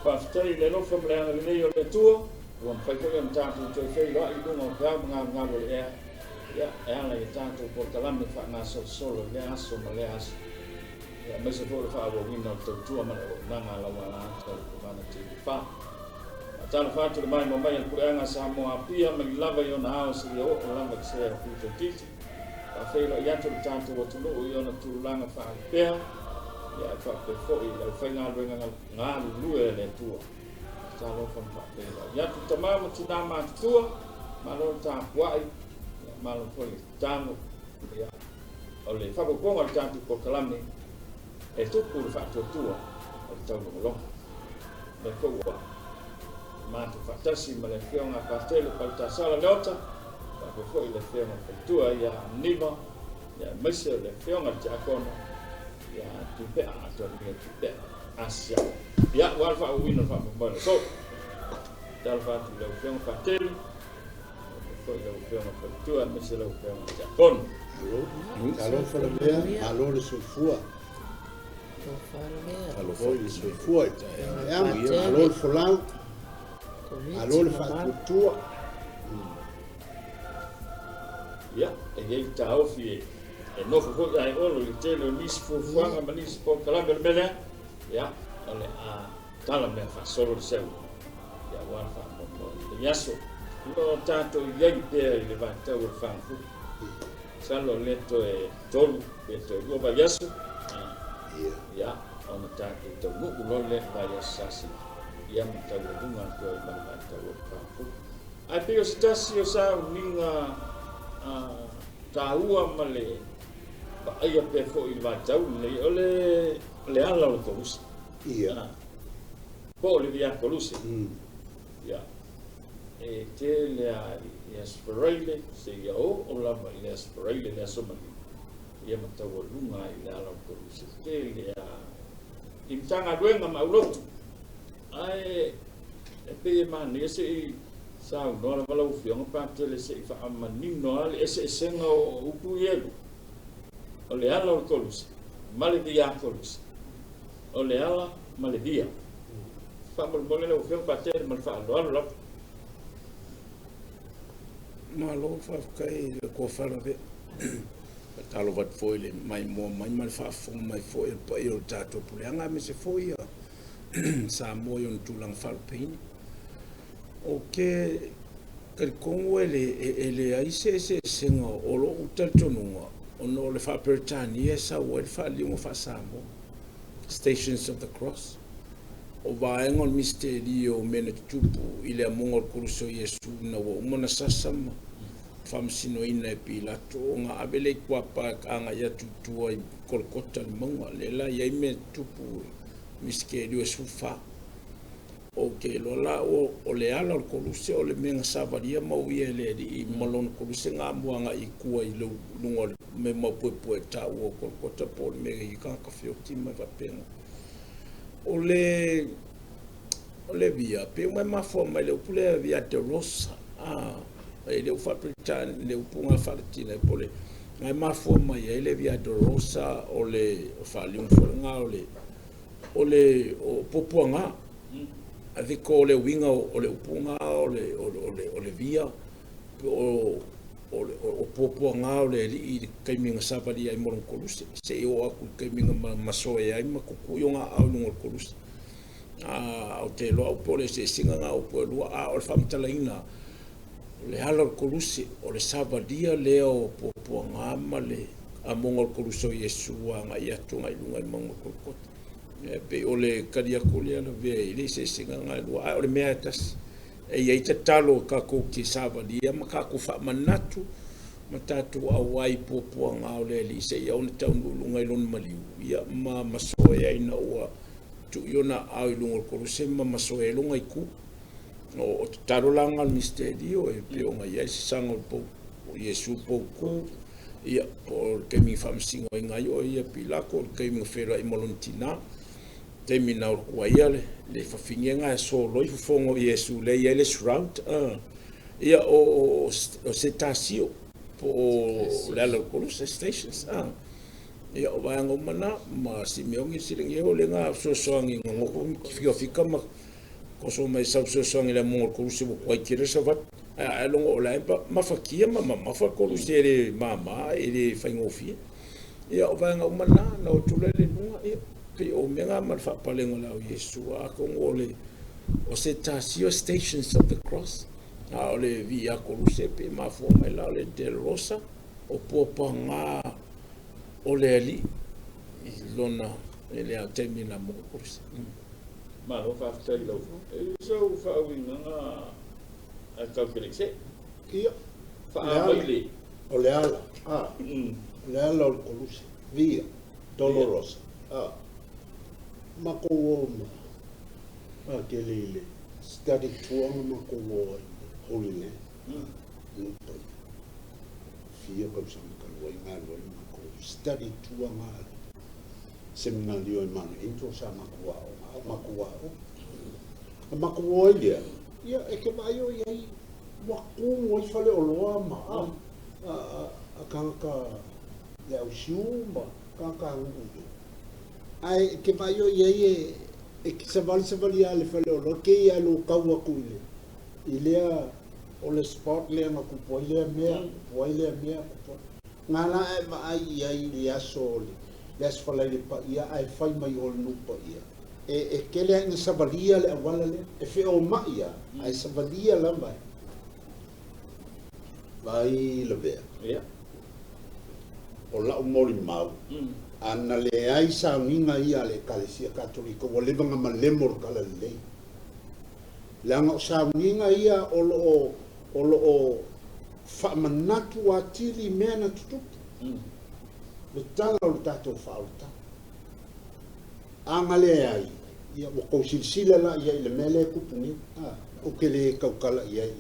Faafetai i le alofa ma le agalelei o le Atua, ua mafai foi ona tatou toe feiloai i luga o peau ma galugalu o le ea, ia, e ala i a tatou polokalame faagasolosolo i lea aso ma lea aso, ia, aemaise foi o le faaauauina o le tautua ma le auaunaga a lauala ata o le Kovana TV4. Faatalofa atu i le maimoa mai a le Puleaga a Samoa Apia mai lava i ona ao seia oo lava i sea o pito itiiti. Faafeiloai atu le tatou atunuu i ona tulaga faalupea, ia ae faapea foi i le aufaigaluega galulue a le Atua. Talofa ma faafeiloai atu tama ma tina matutua, malo le tapuai, ia malo foi le tatalo. Ia, o le faaopoopoga o le tatou polokalame e tupu le faatuatua o le taulogologo. O lea foi ua matou faatasi ma le Afioga a Patele Paletasala Leota, faapea foi le Afioga i le Faletua ia Aniva, ia aemaise o le Afioga i le Tiakono ia Tupea Atonia Tupea Asia. Ia, ua le faaauauina o le faamoemoe o le aso. Talofa atu i lau Afioga Patele, faapea foi lau Afioga i le Faletua aemaise lau Afioga i le Tiakono. Malo, talofa le mea, malo le soifua. Talofa i le soifua i taeao. Malo le folau, malo le faatuatua. Ia, e i ai le taofi e nofo foi ae olo i le tele o nisi fuafuaga ma nisi polokalame o le mea lea, ia, o le a tala mea faasolo le seu, ia, aua le faamoemoe i lenei aso. O lo o tatou i ai pea i le vaitau o le fagafulu. Masalo o lea toe 3 pe toe 2 vaiaso, ia, ona tatou taunuu loa lea i le vaiaso sasi, ia ma taualuga atu ai ma le vaitau o le fagafulu. Ae pei o se tasi o sauniga taua ma le vaaia pea foi i le vaitau lenei, o le ala o le koluse. Ia. Po o le Via Koluse. Ia. E tele lava i Aso Faraile seia oo lava i le Aso Faraile, le Aso Maliu, ia ma taualuga ai i le ala o le koluse. E tele lava i Matagaluega ma aulotu. Ae e pei e manaia se i saunoa lava lau Afioga Patele se i faamanino lava le eseesega o upu ia e lua, o le ala o le koluse ma le Via Koluse, o le ala ma le via. Faamolemole lau Afioga Patele ma le faaaloalo lava. Malo faafetai i le tofa lavea. Faatalofa atu foi i le maimoa mai ma le faafofoga mai foi a le paia o le tatou puleaga aemaise foi ia Samoa i ona tulaga faalupeina. Ou te talitonu e leai se eseesega o lou talitonuga ona o le faa-Peretania e sau ai le faaliuga faa-Samoa, Stations of the Cross. O vaega o le misitelio o mea na tutupu i le amoga o le Koluse o Iesu ina ua uma ona sasa ma faamasinoina e Pilato, ona ave lea i kuapa e agai atu i tua i Kolokota i le mauga, lea la e i ai mea tutupu i misitelio e 14. Ou te iloa la o le ala o le Koluse o le mea na savalia ma uia e le Alii ma lona Koluse na amo agai i tua i luga o le mea maupuepue e taua o Kolokota po o le mea e i ai tagata feoti ma faapena. O le o le via, pei uma e mafua mai le upu lea via de rosa, e le upu faa-Peretania, le upu na faa-Latina po o le na e mafua mai ai le via dolorosa o le faaliuga foi lena o le o le o puapuaga. I think o le uiga o le upu lena o le o le o le via o o le o puapuaga o le alii i le taimi na savalia ai ma lona koluse seia oo atu i le taimi na masoe ai ma tutui ona aao i luga o le koluse. Ou te iloa au po o le eseesega lena o upu e lua, a o le faamatalaina o le ala o le koluse, o le savalia lea o puapuaga ma le amoga o le koluse o Iesu agai atu agai i luga i le mauga o Kolokota. E pei o le tali atu lea lavea i le eseesega lena e lua, a o le mea lava e tasi. E i ai tatalo tatou te savalia ma tatou faamanatu ma tatou auai i puapuaga o le Alii seia oo ina taunuu i luga i Lona maliu, ia ma masoe ai ina ua tuu ona aao i luga o le koluse ma masoe ai lona itu. O tatalo la na o le misitelio e pei ona i ai se saga o le pou, o Iesu poutu, ia, po o le taimi na faamasinoina ai oe ia Pilato, o le taimi na feiloai ma lona tina, taimi na ua ia le fafine na e soloi fofoga o Iesu lea e i ai le shroud, ia, o se tasio, po o le ala o le koluse, stations, ia, o vaega uma na, ma Simeoni Siligeo lea na fesoasoani na nofo fikafika ma Koso mai sau fesoasoani i le amuga o le koluse ua tuai tele le savali. Ae a e logo o la e mafatia ma mamafa le koluse e le mama e le faigofie. Ia o vaega uma na, na o atu lea i le luga, ia, pei o mea na ma le faapalega o le Ao Iesu, atonu o le o se tasi o Stations of the Cross, a o le Via Koluse pe mafua mai la o le Dolorosa, o puapuaga o le Alii i lona i le taimi na mo Koluse. Malo faafetai i lau e i sau faauigaga ae tau te le i see. Ia, Faaamaile. O le ala, a, o le ala o le Koluse, Via Dolorosa, a, makou o ma Pakele i le study tour na makou o ai i le Holy Land, nuu paia. Fia tausaga talu ai na alu ai makou study tour na a le seminalio i Mount Angel sa matou aoga, a o matou aoga. Na matou o ai lea, ia e te vaai o i ai ua tumu ai faleoloa ma a, a, a, a tagata le au Siu ma tagata nuu i o. Ae e te vaai o i ai e, e te savali savali lava i le faleoloa, kei lava lou tau atu i le, i lea, o le spot lea na tupu ai lea mea, tupu ai lea mea, tupu ai. Na la e vaai i ai i le aso o le, le aso Faraile paia ae fai mai o le nuu paia. E, e tele lava ina savalia le auala lea, e feomai lava, ae savalia lava e. Vaai lavea. Ia. O lau molimau, a na leai sauniga ia a le Ekalesia Katolika, ua leva ona malemo le talalelei. Leaga o sauniga ia o lo o, o lo o faamanatu atili i mea na tutupu, le tala o le tatou faaolataga. A na leai, ia ua tou silasila la i ai i le mea lea e tupu nei, a, ou te le tautala i ai,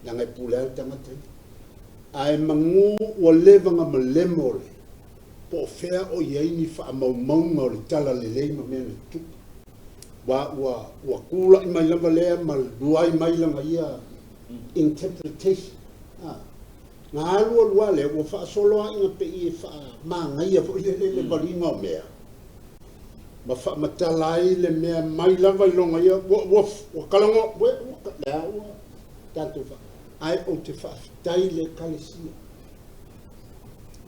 leaga e pule lava le tagata ia. Ae manu ua leva ona malemo le, po o fea o i ai ni faamaumauga o le talalelei ma mea na tutupu. Aua ua, ua tulai mai lava lea ma luai mai lana ia interpretation. A, na alu alu lava lea, ua faasolo lava ina pei e faamanaia foi lele le valiga o mea, ma faamatala ai le mea mai lava i lona ia, ua, ua, ua talanoa, ua, ua, lea ua tatou fa, ae ou te faafetai i le Ekalesia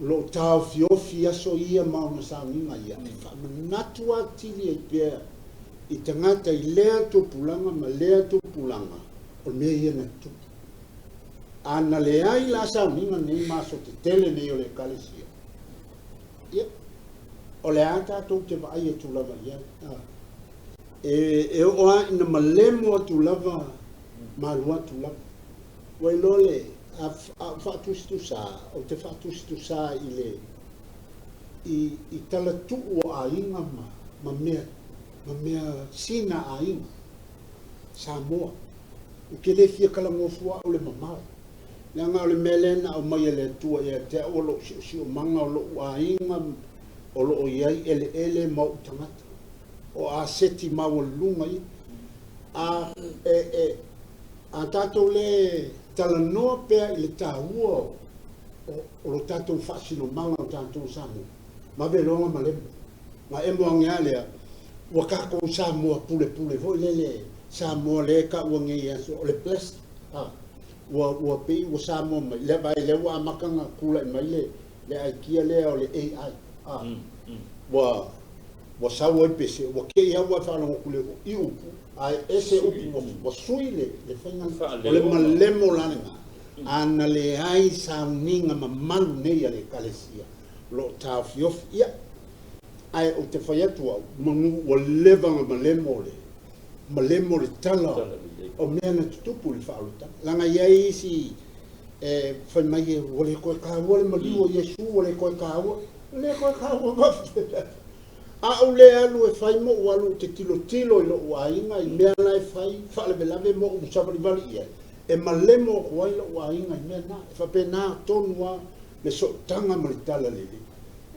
o lo o taofiofi aso ia ma ona sauniga ia e faamanatu atili ai pea i tagata i lea tupulaga ma lea tupulaga o le mea ia na tupu. A na leai la sauniga nei ma aso tetele nei o le Ekalesia, ia, o le a tatou te vaai atu lava i ai. A, e, e oo lava ina malemo atu lava ma alu atu lava. Ua iloa le, a, a ou faatusatusa, ou te faatusatusa i le, i, i talatuu o aiga ma, ma mea, ma mea sina aiga, Samoa. Ou te le fia talanoa fua au i le mamao. Leaga o le mea lea na aumai e le Atua ia te au o lou siosiomaga, o lou aiga, o lo o i ai eleele ma ou tagata. O aseti maualuluga ia. A, e, e, a tatou le talanoa pea i le taua o, o, o lo tatou faasinomaga o tatou Samoa, vave loa ona malemo. Na emo ane lava lea, ua tatou Samoa pulepule foi lele, Samoa lea e taua nei i aso, o le blessed, a, ua, ua pei ua Samoa mai, lea, vaai lea ua amata ona tulai mai le, le aikia lea o le AI, a, ua, ua sau ai pese, ua te i lava ua e faalogo atu i le i upu, ae ese upu ua, ua sui le, le faiga, o le malemo la lena, a na leai sauniga mamalu nei a le Ekalesia, o lo o taofiofi, ia, ae ou te fai atu au, manu ua leva ona malemo le, malemo le tala o mea na tutupu i le faaolataga. Leaga e i ai isi e fai mai e ua le toe taua le maliu o Iesu, ua le toe taua, le toe taua faapefea. A ou le alu e fai moʻu alu ou te tilotilo i loʻu aiga i mea la e fai, faalavelave moʻu savalivali i ai, e malemo atu ai loʻu aiga i mea na. E faapena tonu lava le sootaga ma le talalelei.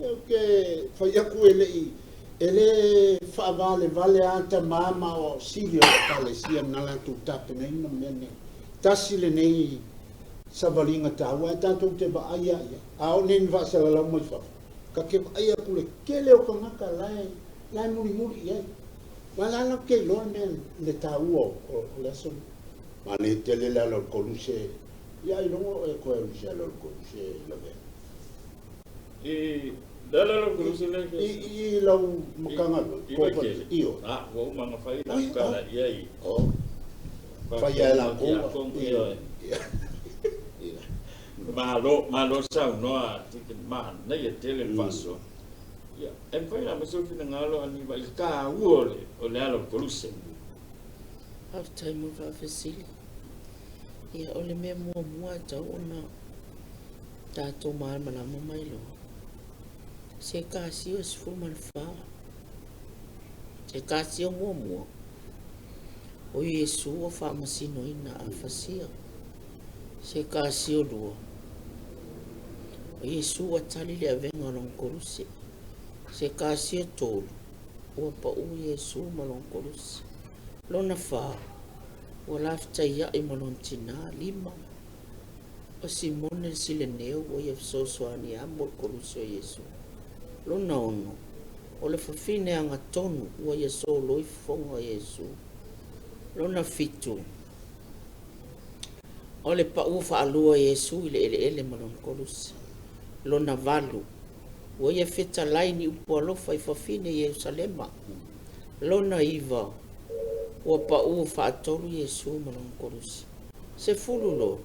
Ou te fai atu e le i, e le faavalevale lava tama ma aoao sili o le Ekalesia na latou tapenaina mea nei. Tasi lenei savaliga taua ae tatou te vaai lava i ai. A oo nei ina faasalalau mai fafo, ta te vaai atu i le tele o tagata la e, la e mulimuli i ai. Aua o la latou te iloa le mea le taua o le aso lea. Manaia tele le ala o le koluse, ia ailoga o e toe alu i se ala o le koluse Lavea. I le ala o le koluse lea ke. I lau Matagaluega. I Vaitele. Ioe. A, ua uma ona fai lau tala i ai. Oh. Fai lava e latou. Ioe. Malo, malo saunoa Deacon, manaia tele le faasoa. Ia, e mafai ona aumai sou finagalo Aniva i le taua o le ala o le koluse. Faafetai mo le faafesili. Ia, o le mea muamua e tatau ona tatou malamalama ma iloa, se ekasio e 14. Se ekasio muamua, o Iesu ua faamasinoina a fasia. Se ekasio lua, o Iesu ua tali le avega o lona koluse. Se ekasio tolu, ua pau Iesu ma lona koluse. Lona fa, ua laftaia'i ma lona tinā. Lima, o Simone le Sileneu ua ia fesoasoani e amo le koluse o Iesu. Lona ono, o le fafine agatonu ua ia soloi fofoga o Iesu. Lona fitu, o le pa'u faalua o Iesu i le eleele ma lona koluse. Lona valu, ua ia fetalai ni upu alofa i fafine i Ierusalema. Lona iva, ua pa'u faatolu Iesu ma lona koluse. 10 loa,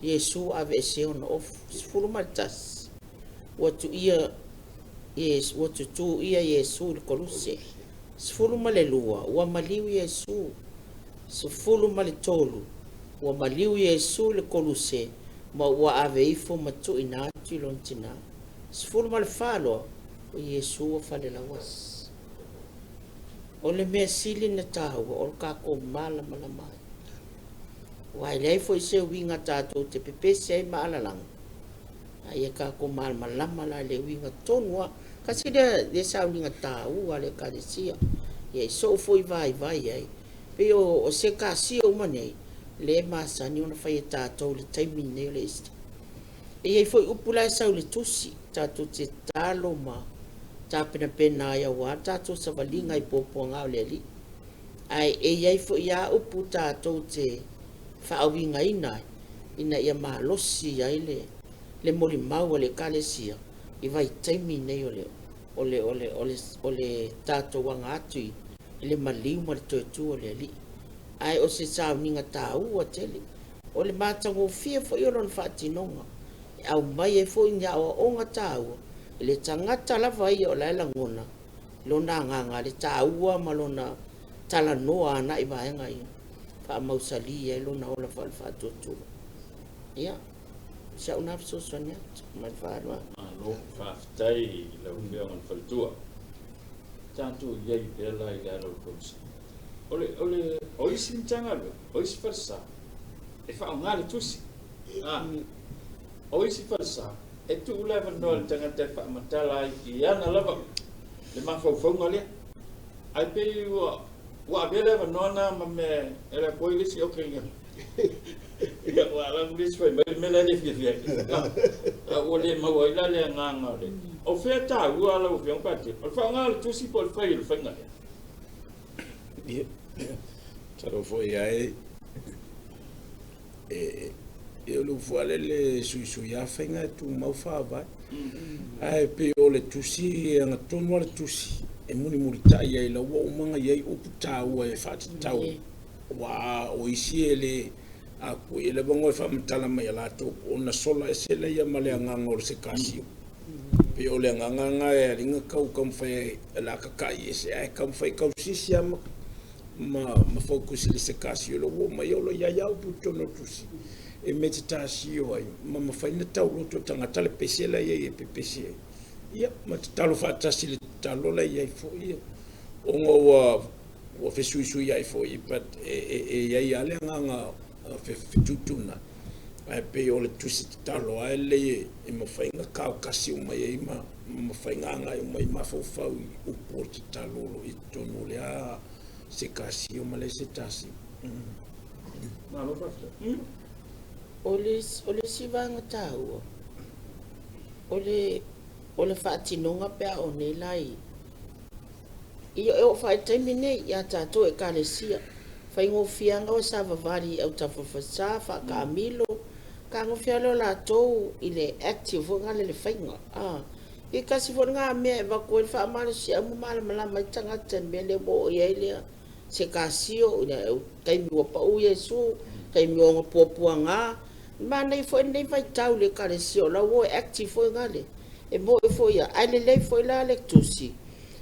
Iesu ua aveesea ona ofu. 11, ua tuia ua tutū ia Iesu i le koluse. 12, ua maliu Iesu. 13, ua maliu Iesu i le koluse ma ua ave ifo ma tuuina atu i lona tinā. 14 loa, o Iesu ua falelauasi. O le mea sili na taua o le tatou malamalama ai. Aua e leai foi se uiga tatou te pepesi ai ma alalaga, a ia tatou malamalama la i le uiga tonu lava. Tasi lea le sauniga taua a le Ekalesia. Ia i sou foi vaivai ai, pei o se ekasio uma nei, lea e masani ona fai e tatou i le taimi lenei o le Easter. E i ai foi upu la e sau i le tusi, tatou te tatalo ma tapenapena ai aua le tatou savaliga i puapuaga o le Alii. Ae e i ai foi lava upu tatou te faauigaina ai, ina ia malosi ai le molimau a le Ekalesia i vaitaimi nei o le o le o le o le o le tatou aga atu i le maliu ma le toe tu o le Alii. Ae o se sauniga taua tele, o le matagofie foi o lona faatinoga, e aumai ai foi ni aoaoga taua i le tagata lava ia o la e lagona lona agaga le taua ma lona talanoa agai vaega ia, faamausali ai lona ola faale-faatuatua. Ia, o si au lena fesoasoani atu ma le faaaloalo. Malo faafetai i lau Afioga i le Faletua. Tatou i ai pea la i le ala o le koluse. O le, o le, o isi Matagaluega, o isi falesa, e faaaoga le tusi. A, o isi falesa, e tuu le avanoa i le tagata e faamatala ai i ana lava le mafaufauga lea. Ae pei ua, ua avea le avanoa na ma mea e alu atu ai le isi, okay, ia, ia ua alu atu le isi fai mai le mea la e le fiafia ai. A ua le maua ai la le agaga o le, o fea taua lau Afioga Patele, o le faaaoga o le tusi po o le fai o le faiga lea? Ia, masalo foi ai e e o le ufu lava le suisui lava faiga e tumau faavae. Ae pei o le tusi e agatonu lava le tusi e mulimulitai ai lau ua uma ona i ai upu taua e faatatau aua o isi e le a kui e leva ona faamatala mai ia latou ona sola ese lea ma le agaga o le se kasio. Pei o le agaga lena e aliga tau taumafai e la kaka'i ese ae taumafai tausisi lava ma focus i le se kasio ua uma ia o lo o i ai lava upu i totonu o le tusi e metasio ai ma mafai ona tauloto e tagata le pese la e i ai e pepesi ai. Ia ma tatalo faatasi i le tatalo la e i ai foi ia ona ua fesuisuiai foi but e i ai lava le agaga fetuutuunai ae pei o le tusi tatalo lava e lelei e mafai ona taotasi uma i ai ma mafai ona agai uma i mafaufau i upu o le tatalo o lo o i totonu o lea se kasio ma lea se tasi. Malo faafetai. O le isi vaega taua, o le faatinoga pe a oo nei la i Ia, e oo faataimi nei ia tatou Ekalesia, faigofie lava ona o e savavali i autafa o le falesa, faataamilo, tagofia lea o latou i le active foi lena le faiga. A, ia tasi foi lena mea e avatu ai le faamalosiau ma malamalama ai tagata i le mea lea ua oo i ai lea sekasio, i le taimi ua pau Iesu, taimi o ona puapuaga. Manaia foi lenei vaitau i le Ekalesia o la ua o e active foi lena e moni foi ia, ae lelei foi la le tusi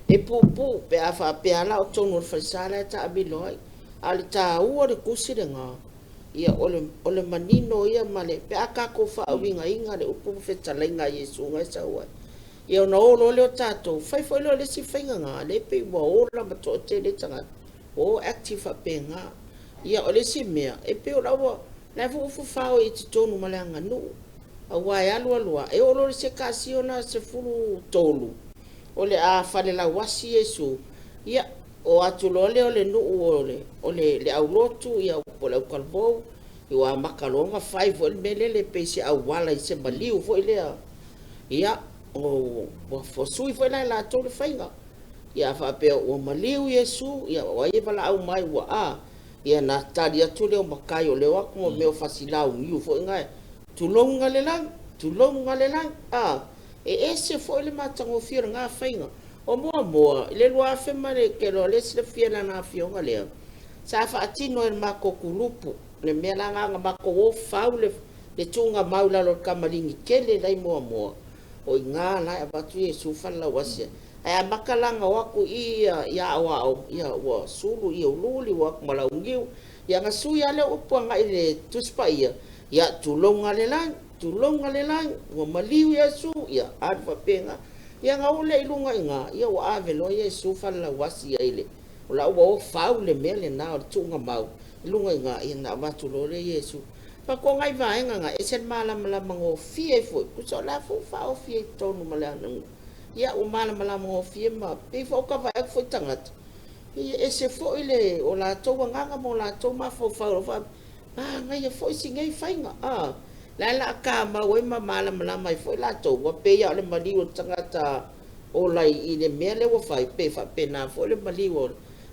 e puupuu pe a faapea la o totonu o le falesa la e taamilo ai. A o le taua o le tusi lena, ia o le manino ia ma le, pe a tatou faauigaina le upu ma fetalaiga a Iesu na e sau ai. Ia ona o loa lea o tatou, fai foi lea o le isi faiga na, lea e pei ua ola ma toatele tagata, ua o active faapena. Ia o le isi mea, e pei o la ua, la foi ua fafao i totonu ma le aganuu. Aua e alu alu lava, e oo loa i le sekasio lena 13, o le a falelauasi Iesu, ia, o atu loa lea o le nuu o le aulotu, ia, po o le autalavou, ua amata loa ona fai foi le mea lele pei se auala i se maliu foi lea. Ia, ua sui foi la e latou le faiga. Ia, a faapea ua maliu Iesu, ia, o ai e valaau mai ua a, ia na tali atu lea o matai o le o atu ma mea o fasilauniu foi na, tulou le lagi, tulou le lagi, a, e ese foi le matagofie o lena faiga. O muamua, i le 2000 ma le tele o le silafia lana afioga lea, sa faatino e le matou kulupu, le mea la na matou o fau le tuuga mau i lalo o le tamaligi tele lai muamua, o ina la e avatu Iesu falelauasi. Ae amata la na o atu i ia aoao, ia ua sulu i ululi, ua atu malauniu, ia na sui lava lea upu agai i le Tusi Paia, ia tulou le lagi, tulou le lagi, ua maliu Iesu, ia alu faapena. Ia na oo lea i luga i ina, ia ua ave loa Iesu falelauasi ai le, o la ua o fau le mea lena o le tuuga mau, i luga i ina, ia na avatu loa lea Iesu. Faatoa nai vaega na ese le malamalama gofie ai foi, tusa o la foi ua faaofi ai i totonu ma le aganuu. Ia ua malamalama gofie ma pei foi o tavae atu foi tagata, ia ese foi le o latou agaga ma o latou mafaufau, manaia foi si nei faiga. A, la e la tamau ai ma malamalama ai foi latou, ua pei lava o le maliu o le tagata ola i le mea lea ua fai, pe faapena foi le maliu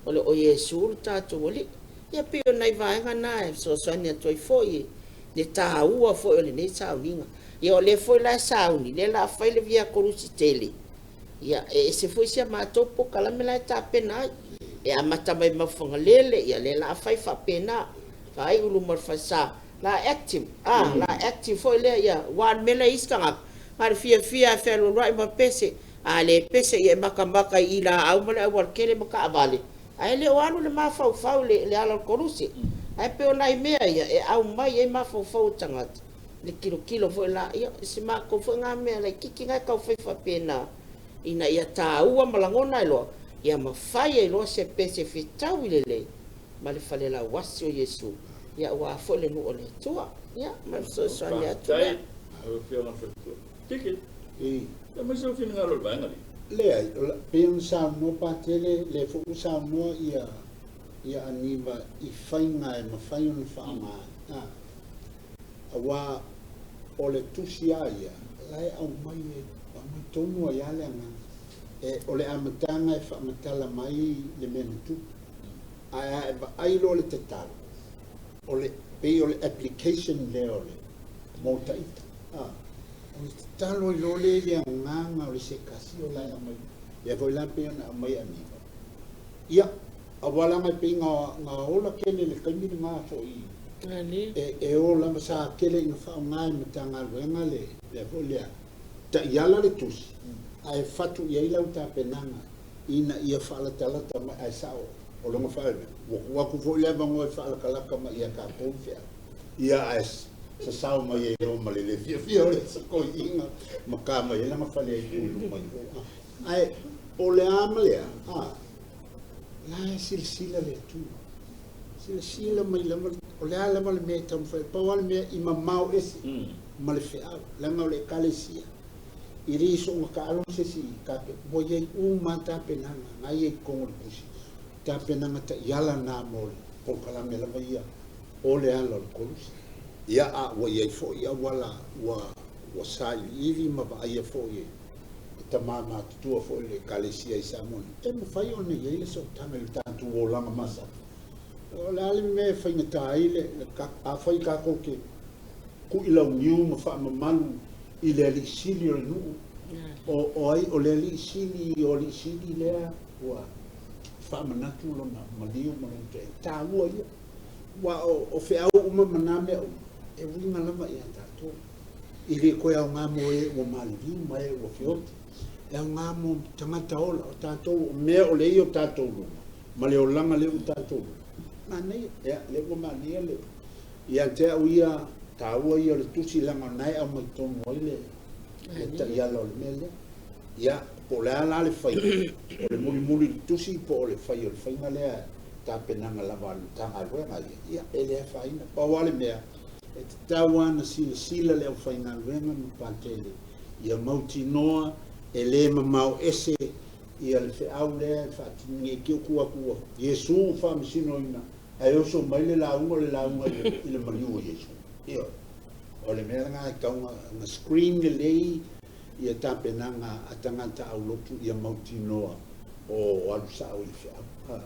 o le o Iesu le tatou Alii. Ia pei o nai vaega na e fesoasoani atu ai foi le taua foi o lenei sauniga. Ia o lea foi la e sauni, lea la fai le Via Crucis tele. Ia e ese foi si a matou polokalame la e tapena ai. E amata mai Maufagalele, ia lea la fai faapena. Faaiu luma o le falesa, la active, a, la active foi lea, ia, ua le mea lea i isi tagata, na o le fiafia e fealualuai ma pese, a le pese ia e matamata i laau ma le aualatele ma taavale, ae le o alu le mafaufau i le ala o le koluse. Ae pei o nai mea ia e aumai ai mafaufau o tagata, le tilotilo foi la, ia, si matou foi ngā mea laitiiti ngai tau fai faapena, ina ia taua ma lagona ai loa, ia mafai ai loa se pese fetaui lelei ma le falelauasi o Iesu, ia aua foi le nuu o le Atua. Ia, ma le fesoasoani atu lea. Lau Afioga i le Faletua. Tiki, ia mai sou finagalo i le vaega lea. Leai, pei ona saunoa Patele, lea foi ua saunoa ia ia Aniva i faiga e mafai ona faaaoga ai. Aua o le tusi lava ia, la e aumai e aumai tonu ai lava le agaga. E, o le amataga e faamatala mai le mea na tupu. Ae a e vaai loa le tatalo, o le pei o le application lea o le mo taita. O le tatalo ai loa lea i le agaga o le sekasi o la e aumai. Lea foi la pei ona aumai e Aniva. Ia, aua leaga e pei na ola tele i le taimi lena foi e ola ma sa tele ina faaaoga e Matagaluega le mea foi lea, taiala le tusi ae fatu i ai lau tapenaga ina ia faalatalata mai, ae sao o lona faavavevave, ua tuu atu foi le avanoa e faalatalata mai ia tatou le feau, ia ae sasao mai ai loa ma le le fiafia o le toeaiina ma ta mai ai lana fale ai tu i luma iho. Ae o le a ma le a, la e silasila le Atua, silasila mai lava, o le a lava le mea e taumafai, pau lava le mea i mamao ese ma le feau, leaga o le Ekalesia, e le soona taalo se isi tape, ua i ai uma lava tapenaga, na i ai i totonu o le tusi, tapenaga taiala na mo le polokalame lava ia o le ala o le koluse. Ia, a ua i ai foi auala ua sailiili ma vaaia foi e tamā matutua foi o le Ekalesia i Samoa nei, e mafai ona i ai le sootaga i le tatou olaga masani. O le a le mea e faigata ai le, afai tatou te ku'i launiu ma faamamalu i le Alii Sili o le nuu, o ai o le Alii Sili o Alii Sili lea ua faamanatu lona maliu ma lona toega, taua ia. Aua o feau uma ma na mea uma, e uiga lava ia tatou. E le toe aoga mo e ua maliliu ma e ua feoti. E aoga mo tagata ola, o tatou, o mea o lea e i o tatou luma, ma le olaga lea ua tatou luma. Manaia, ia, lea ua manaia le, ia te au ia, taua ia o le tusi leaga o lena e aumai tonu ai le, le taiala o le mea lea. Ia, po o le a la le faiga, o le mulimuli i le tusi po o le fai o le faiga lea tapenaga lava a le Matagaluega ia, ia e le afaina. Pau lava le mea, e tatau lava ona silasila le aufaigaluega ma Patele ia mautinoa e le mamao ese ia le feau lea e faatino nei te i ua tu atu ua Iesu ua faamasinoina ae oso mai le lauga o le lauga i le maliu o Iesu. Ioe. O le mea lena e tatau ona screen lelei ia tapenaga a tagata aulotu ia mautinoa o alu sao i le feau.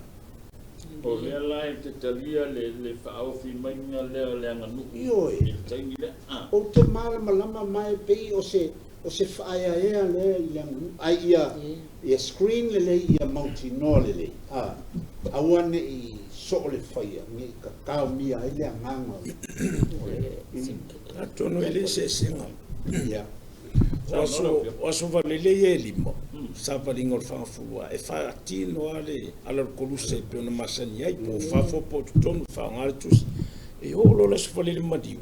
O lea la e te talia le faaofi maiga lea o le aganuu i le taimi lea. Ou te malamalama ma e pei o se o se faaeaea lea i le aganuu, ae ia ia screen lelei ia mautinoa lelei, aua ne i soo le faia, ne i kakaomia ai le agaga o le. Atonu e le o se eseesega. O aso valele ia e lima, savaliga o le fagafulu e faatino lava le ala o le koluse e pei ona masani ai, po o fafo po o totonu, faaaoga le tusi. E oo loa le aso valele maliu,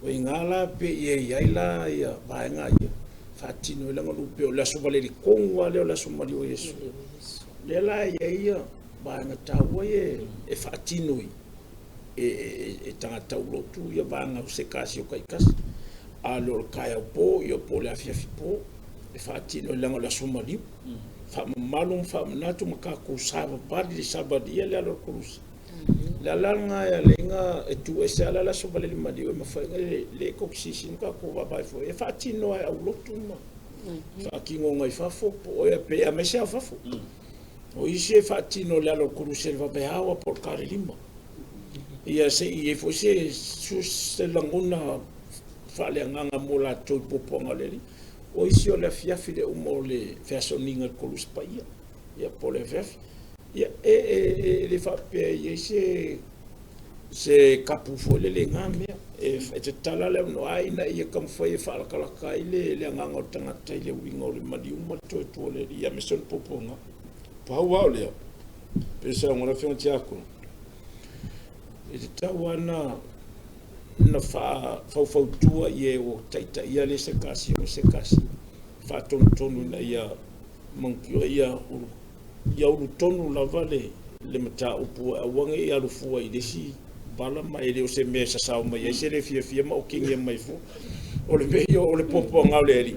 o i ina la pe i e i ai la ia vaega ia, faatino ai le aganuu pei o le aso valele tonu lava lea o le aso maliu o Iesu. Lea la e i ai ia vaega taua ia e faatino e tagata aulotu ia vaega o se ekalesia o taitasi. A le o le taeao po, ia po o le afiafi po, e faatino ai leaga o le aso maliu. Faamamalu ma faamanatu ma tatou savavali le savalia le ala o le koluse. O le ala lena e ala ai ona e tuu ese lava le aso valele maliu e mafai ona le tou te silasila ma tatou vaavaai foi e faatino lava e aulotu ma faatinoga i fafo po o pe aemaise lava fafo. O isi e faatino le ala o le koluse i le vaveao lava po o le kalelima. Ia se i i ai foi se lagona faaleagaga mo latou i puapuaga o le Alii. O isi o le afiafi i le uma o le feasoaninga i le Koluse Paia, ia po o le afiafi. Ia, e le faapea e i ai se kapu foi lele i na mea. E tatala le avanoa ina ia taumafai e faalakalaka ai le agaga o le tagata i le uiga o le maliu ma le toe tua o le Alii, aemaise o le puapuaga. Pau lava o lea, pei ona saunoa le Afioga ia Tiakono, e tatau lava ona na faafaufautua i e ua taitaia le isi ekalesia ma isi ekalesia, faatonutonu ina ia manutio ia ia ulutonu lava le mataupu e aua ne i alu fua i le isi vala ma e le o se mea e sasao mai ai se le fiafia ma okigia mai fua. O le mea ia o le puapuaga o le Alii,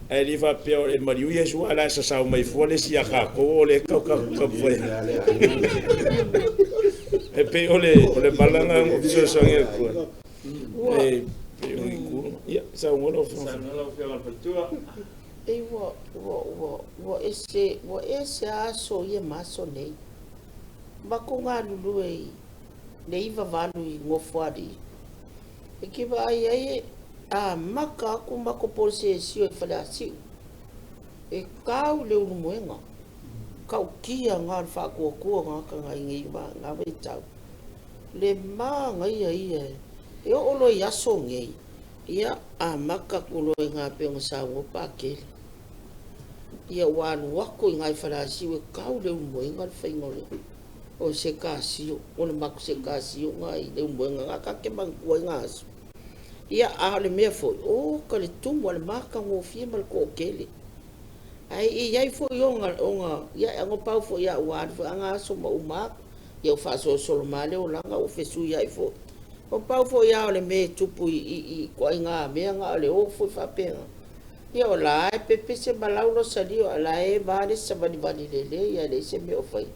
ae le faapea e maliu Iesu ae la e sasao mai fua le isi ia tatou o lea e taumafai. E pei o le vala lena na ou fesoasoani atu ai. E pei o itu lena. Ia, saunoa lau Afioga. Saunoa lau Afioga i le Faletua. Ei ua, ua, ua, ua ese, ua ese lava aso ia ma aso nei. Matou galulue i le 98 i Nofoalii. E te vaai ai e amata atu matou polesesio i Faleasiu. E tau i le Ulumoega. Tautia na o le faatuatua tagata nai nei na vaitau. Le manaia ia e oo loa i aso nei, ia amata atu loa i ina pei ona saunoa Patele. Ia ua alu atu i ina i Faleasiu e tau i le Ulumoega le faiga o le o se kasio, o le matou se kasio na i le Ulumoega na ta te manatua ai na aso. Ia, a o le mea foi, oka le tumu a le matagofie ma le toatele. Ae e i ai foi ona, ona, ia, e ano pau foi a ua alu foi a na aso ma uma atu. Ia ua faasolosolo mai le olaga ua fesuiai foi. O pau foi a o le mea e tupu i ituaiga mea na o le o foi faapena. Ia o la e pepese ma lau losalio, a o la e va le savalivali lelei ae leai se mea o faia.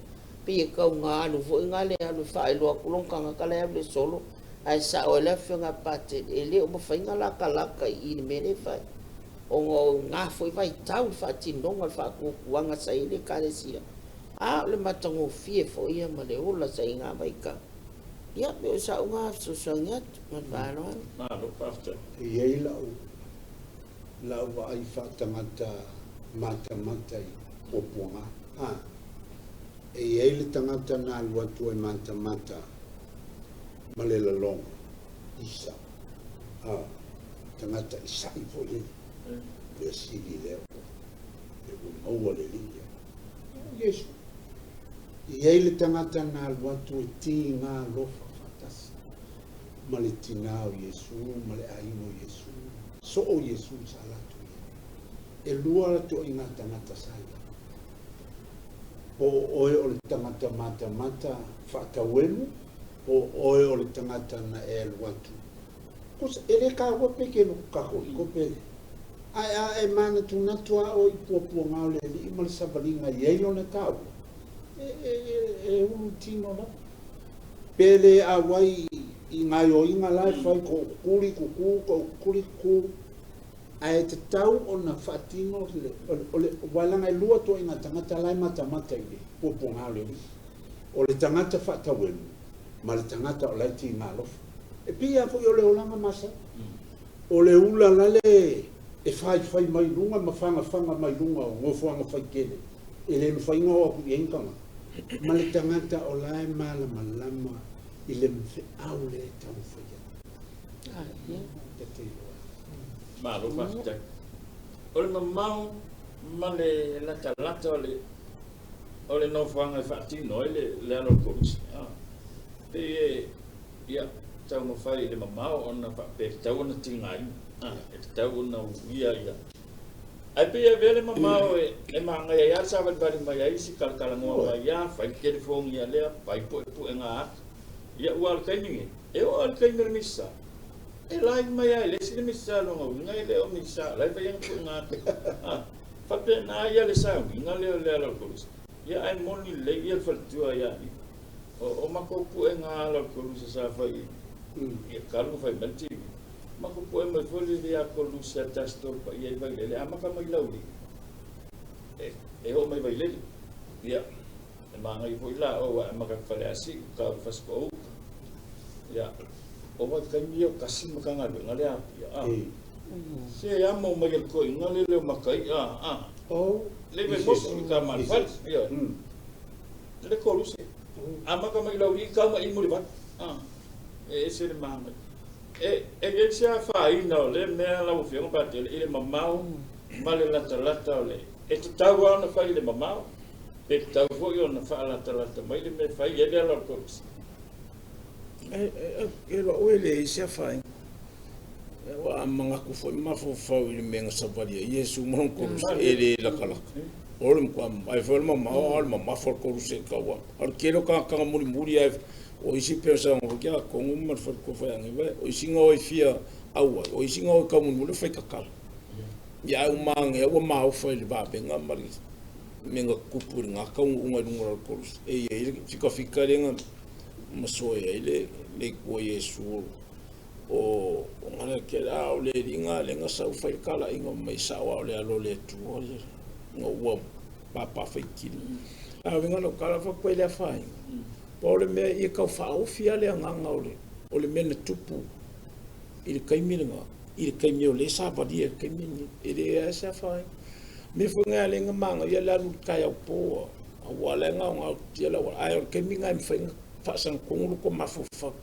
Pei e tau na alu foi na le alu e faailoa atu lona tagata la e alu i le solo, ae sao ai le afioga ia Patele, e le o mafai ona latalata i i le mea lea e fai. Ona o na foi vaitau le faatinoga o le faatuatuaga sa i ai le Ekalesia, a o le matagofie foi ia ma le ola sa i na vaitau. Ia, pei o sa'u na fesoasoani atu ma le faaaloalo. Malo faafetai. E i ai lau lau vaai faatagata matamata i puapuaga. A, e i ai le tagata na alu atu e matamata ma le lalogo, Isa, a, tagata i sa'i foi lele, mea sili lea ua, le ua maua le alii ia. O Iesu. E i ai le tagata na alu atu e tiga alofa faatasi ma le tinā o Iesu ma le aiga o Iesu, soo Iesu sa latou i ai. E lua ituaiga tagata sa i ai. Po o oe o le tagata matamata faatauemu, po o oe o le tagata na e alu atu. Kosa, e le taua pe ke loku Katoliko pe le. Ae a e manatunatu lava oe i puapuaga o le Alii ma le savaliga e i ai lona taua, e, e, e, e ulu tino lava. Pe le auai i gaoioiga la e fai, toʻutuli tutu, toʻutuli tutu, ae tatau ona faatino le, o le, aua leaga e lua ituaiga tagata la e matamata i le puapuaga o le Alii. O le tagata faatauemu ma le tagata o la e tiga alofa. E pei lava foi o le olaga masani. O le ula lale e faifai mai luga ma fagafaga mai luga o nofoaga faitele e le mafai ona oo atu i ai ni tagata, ma le tagata o la e malamalama i le feau lea e taumafai ai. Ta te iloa. Malo faafetai. O le mamao ma le latalata o le o le nofoaga e faatino ai le le ala o le koluse. Pei e ia taumafai i le mamao ona faapea e tatau ona tigaina, e tatau ona uia ia. Ae pei e avea le mamao e e manaia ai lava le savalivali mai ai isi talatalanoa mai lava, fai le telefoni ia lea, fai puepuega atu. Ia aua o le taimi lenei, e oo lava i le taimi o le Misa, e live mai lava e le isi le Misa, lona uiga e le o Misa, o la e fai ana puega atu. Faapena ia le sauniga lea o le ala o le koluse. Ia ae moni lelei ia le faletua ia Iva. O matou puega ala o le koluse sa fai i talu ona fai mai le TV. Matou pue mai foi le ia koluse a Tasi Tolu Paia i Vailele, amata mai Laulii e oo mai Vailele. Ia, e manaia foi la aua e amata atu Faleasiu, tau i Fasitoouta. Ia, o vaitaimi ia o tasi le Matagaluega lea a Apia. Se amo mai e le toeaina lele o Mataia, a. Le Vaimoso i Tamalifale, ioe. Le koluse. Amata mai Laulii tau mai i Mulivai. A. E ese le manaia. E e i ai se afaina o lea mea lau Afioga Patele i le mamao ma le latalata o le e tatau lava ona fai i le mamao pe tatau foi ona faalatalata mai le mea e fai ai le ala o le koluse. E loa oe leai se afaina. Ua manatu foi ma mafaufau i le mea na savali ai Iesu ma lona koluse, e le latalata. O le matua mamae foi o le mamao, a o le mamafa o le koluse e tau ana. A o le tele o tagata na mulimuli ae o isi pei o saunoa foi Tiakono ma le faletua faiagiva, o isi na o e fia auai, o isi na o e taumulimuli o fai tatala. Ia ae uma ane lava ua maofa i le vavega ma le mea na tutupu i lena taunuuga i luga o le koluse. E i ai le fikafika lea na masoe ai le Atua Iesu o Galekele, a o le alii lea na sau fai le talaiga mai sao a o le alo o le Atua ia na ua pāpāfaitili. A o lau tala faapea i le afaina, pau o le mea ia tau faaofi lava le agaga o le, o le mea na tupu i le taimi lena, i le taimi o lea e savalia i le taimi lenei. E leai se afaina. Mea foi na lea na manaia le alu i le taeao po aua o la e gaogaotia le auala, ae o le taimi lena e mafai ona faasagatonu lota mafaufau.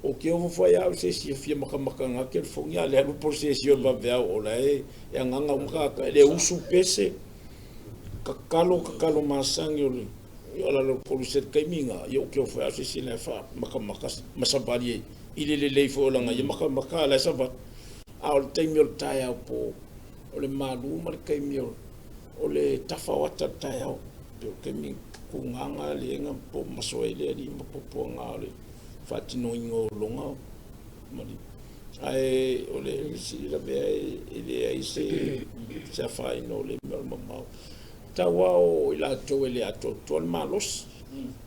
Ou te ofo foi au i se isi e fia matamata na telefoni a le alu po o se isi o le vaveao o la e agaga uma tagata e le usu pese tatalo tatalo masani o le ala o le koluse i le taimi lena ia ou te ofo foi au i se isi la e faamatamata ma savali i le lelei foi o lana ia matamata a la e savali a o le taimi o le taeao po o le malu ma le taimi o le tafa o ata i le taeao pei o le taimi tugaga le na po masoe ai le alii ma puapuaga o le faatinoina o loga ma le ae o le sili lavea e leai se se afaina o le mea o le mamao. Tau lava o i latou e le atoatoa le malosi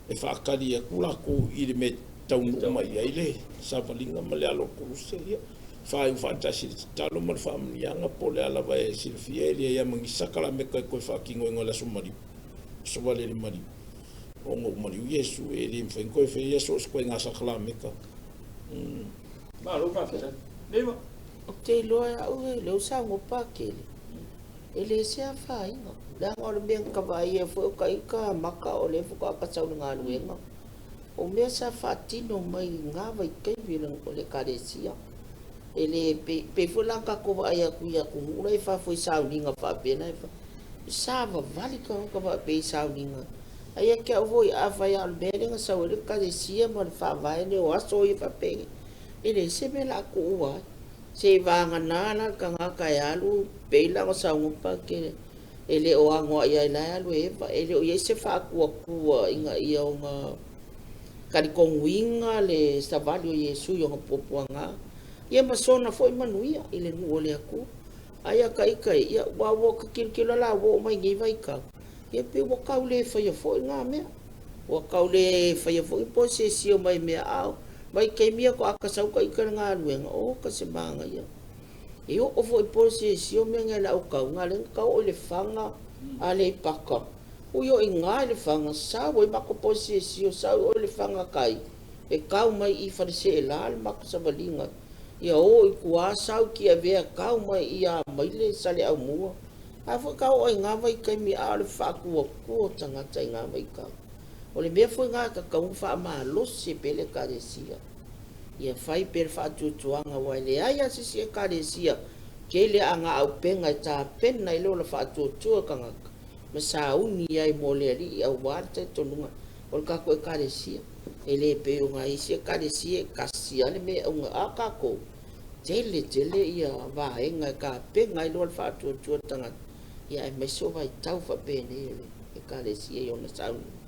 e faatali atu latou i le mea e taunuu mai ai le savaliga ma le alo o le koluse ia. Faaiu faatasi i le tatalo ma le faamanuiaga po o le a lava e silafia e leai lava ma ni sakalameka e toe faatinoina i le aso maliu, aso vale le maliu, ona ua maliu Iesu, e le mafai ona toe faia so o se ituaiga sakalameka. Malo faafetai. Lima. Ou te iloa e au e lea ua saunoa Pakele, e le se afaina, leaga o le mea na ta vaai ai foi o ta ita maka o lea faatoa ta sau i le galuega. O mea sa faatino mai i na vaitaimi o le Ekalesia, e le pei, pei foi la na tatou vaai atu i atunuu la i fafo i sauniga faapena e fai, sa vavali tagata faapea i sauniga. Ae ia te au foi, afai lava o le mea lea na sau ai le Ekalesia ma le faavae lea o aso ia faapea, e leai se mea o le a tuua ai. Seiavagana la le tagata e alu, pei la ona saunoa Pakele, e le o anoa'i ai la e alu e eva, e le o i ai se faatuatua ina ia ona talitonuina le savali o Iesu i ona puapuaga, ia ma sona foi manuia i le nuu o le Atua. Ae ia ta ita ia, ia aua ua ta tilotilo la ua oo mai i nei vaitau, ia pei ua tau le faia foi na mea. Ua tau le faia foi po o se isi o mai mea, a o vaitaimi ia faatoa ta sau ta ita i le galuega, oka se manaia. E oo foi po o se isi o mea nei a le autauga, lea na tau oo i Lefaga, Aleipata. Ui o i ina i Lefaga, sau ai matou posiesio, sau i o i Lefaga tai, e tau mai i Faleseela le matou savaliga, ia o i tua, sau i Tiavea, tau mai i Amaile, Saleaaumua. A foi ka oo ai i na vaitaimi, a o le faatuatua o tagata i na vaitau. O le mea foi na e tatau ona faamalosi pea le Ekalesia. Ia fai pea le faatuatuaga, aua e leai lava se isi Ekalesia tele ana auupega e tapena ai le ola faatuatua o tagata ma sauni ai mo le Alii aua le talitonuga o le tatou Ekalesia. E le pei o nai isi Ekalesia e tasi lava le mea e auga, a o tatou, tele tele ia vaega e tapena ai loa le faatuatua o le tagata, ia aemaise o vaitau faapenei o le Ekalesia i ona sauniga.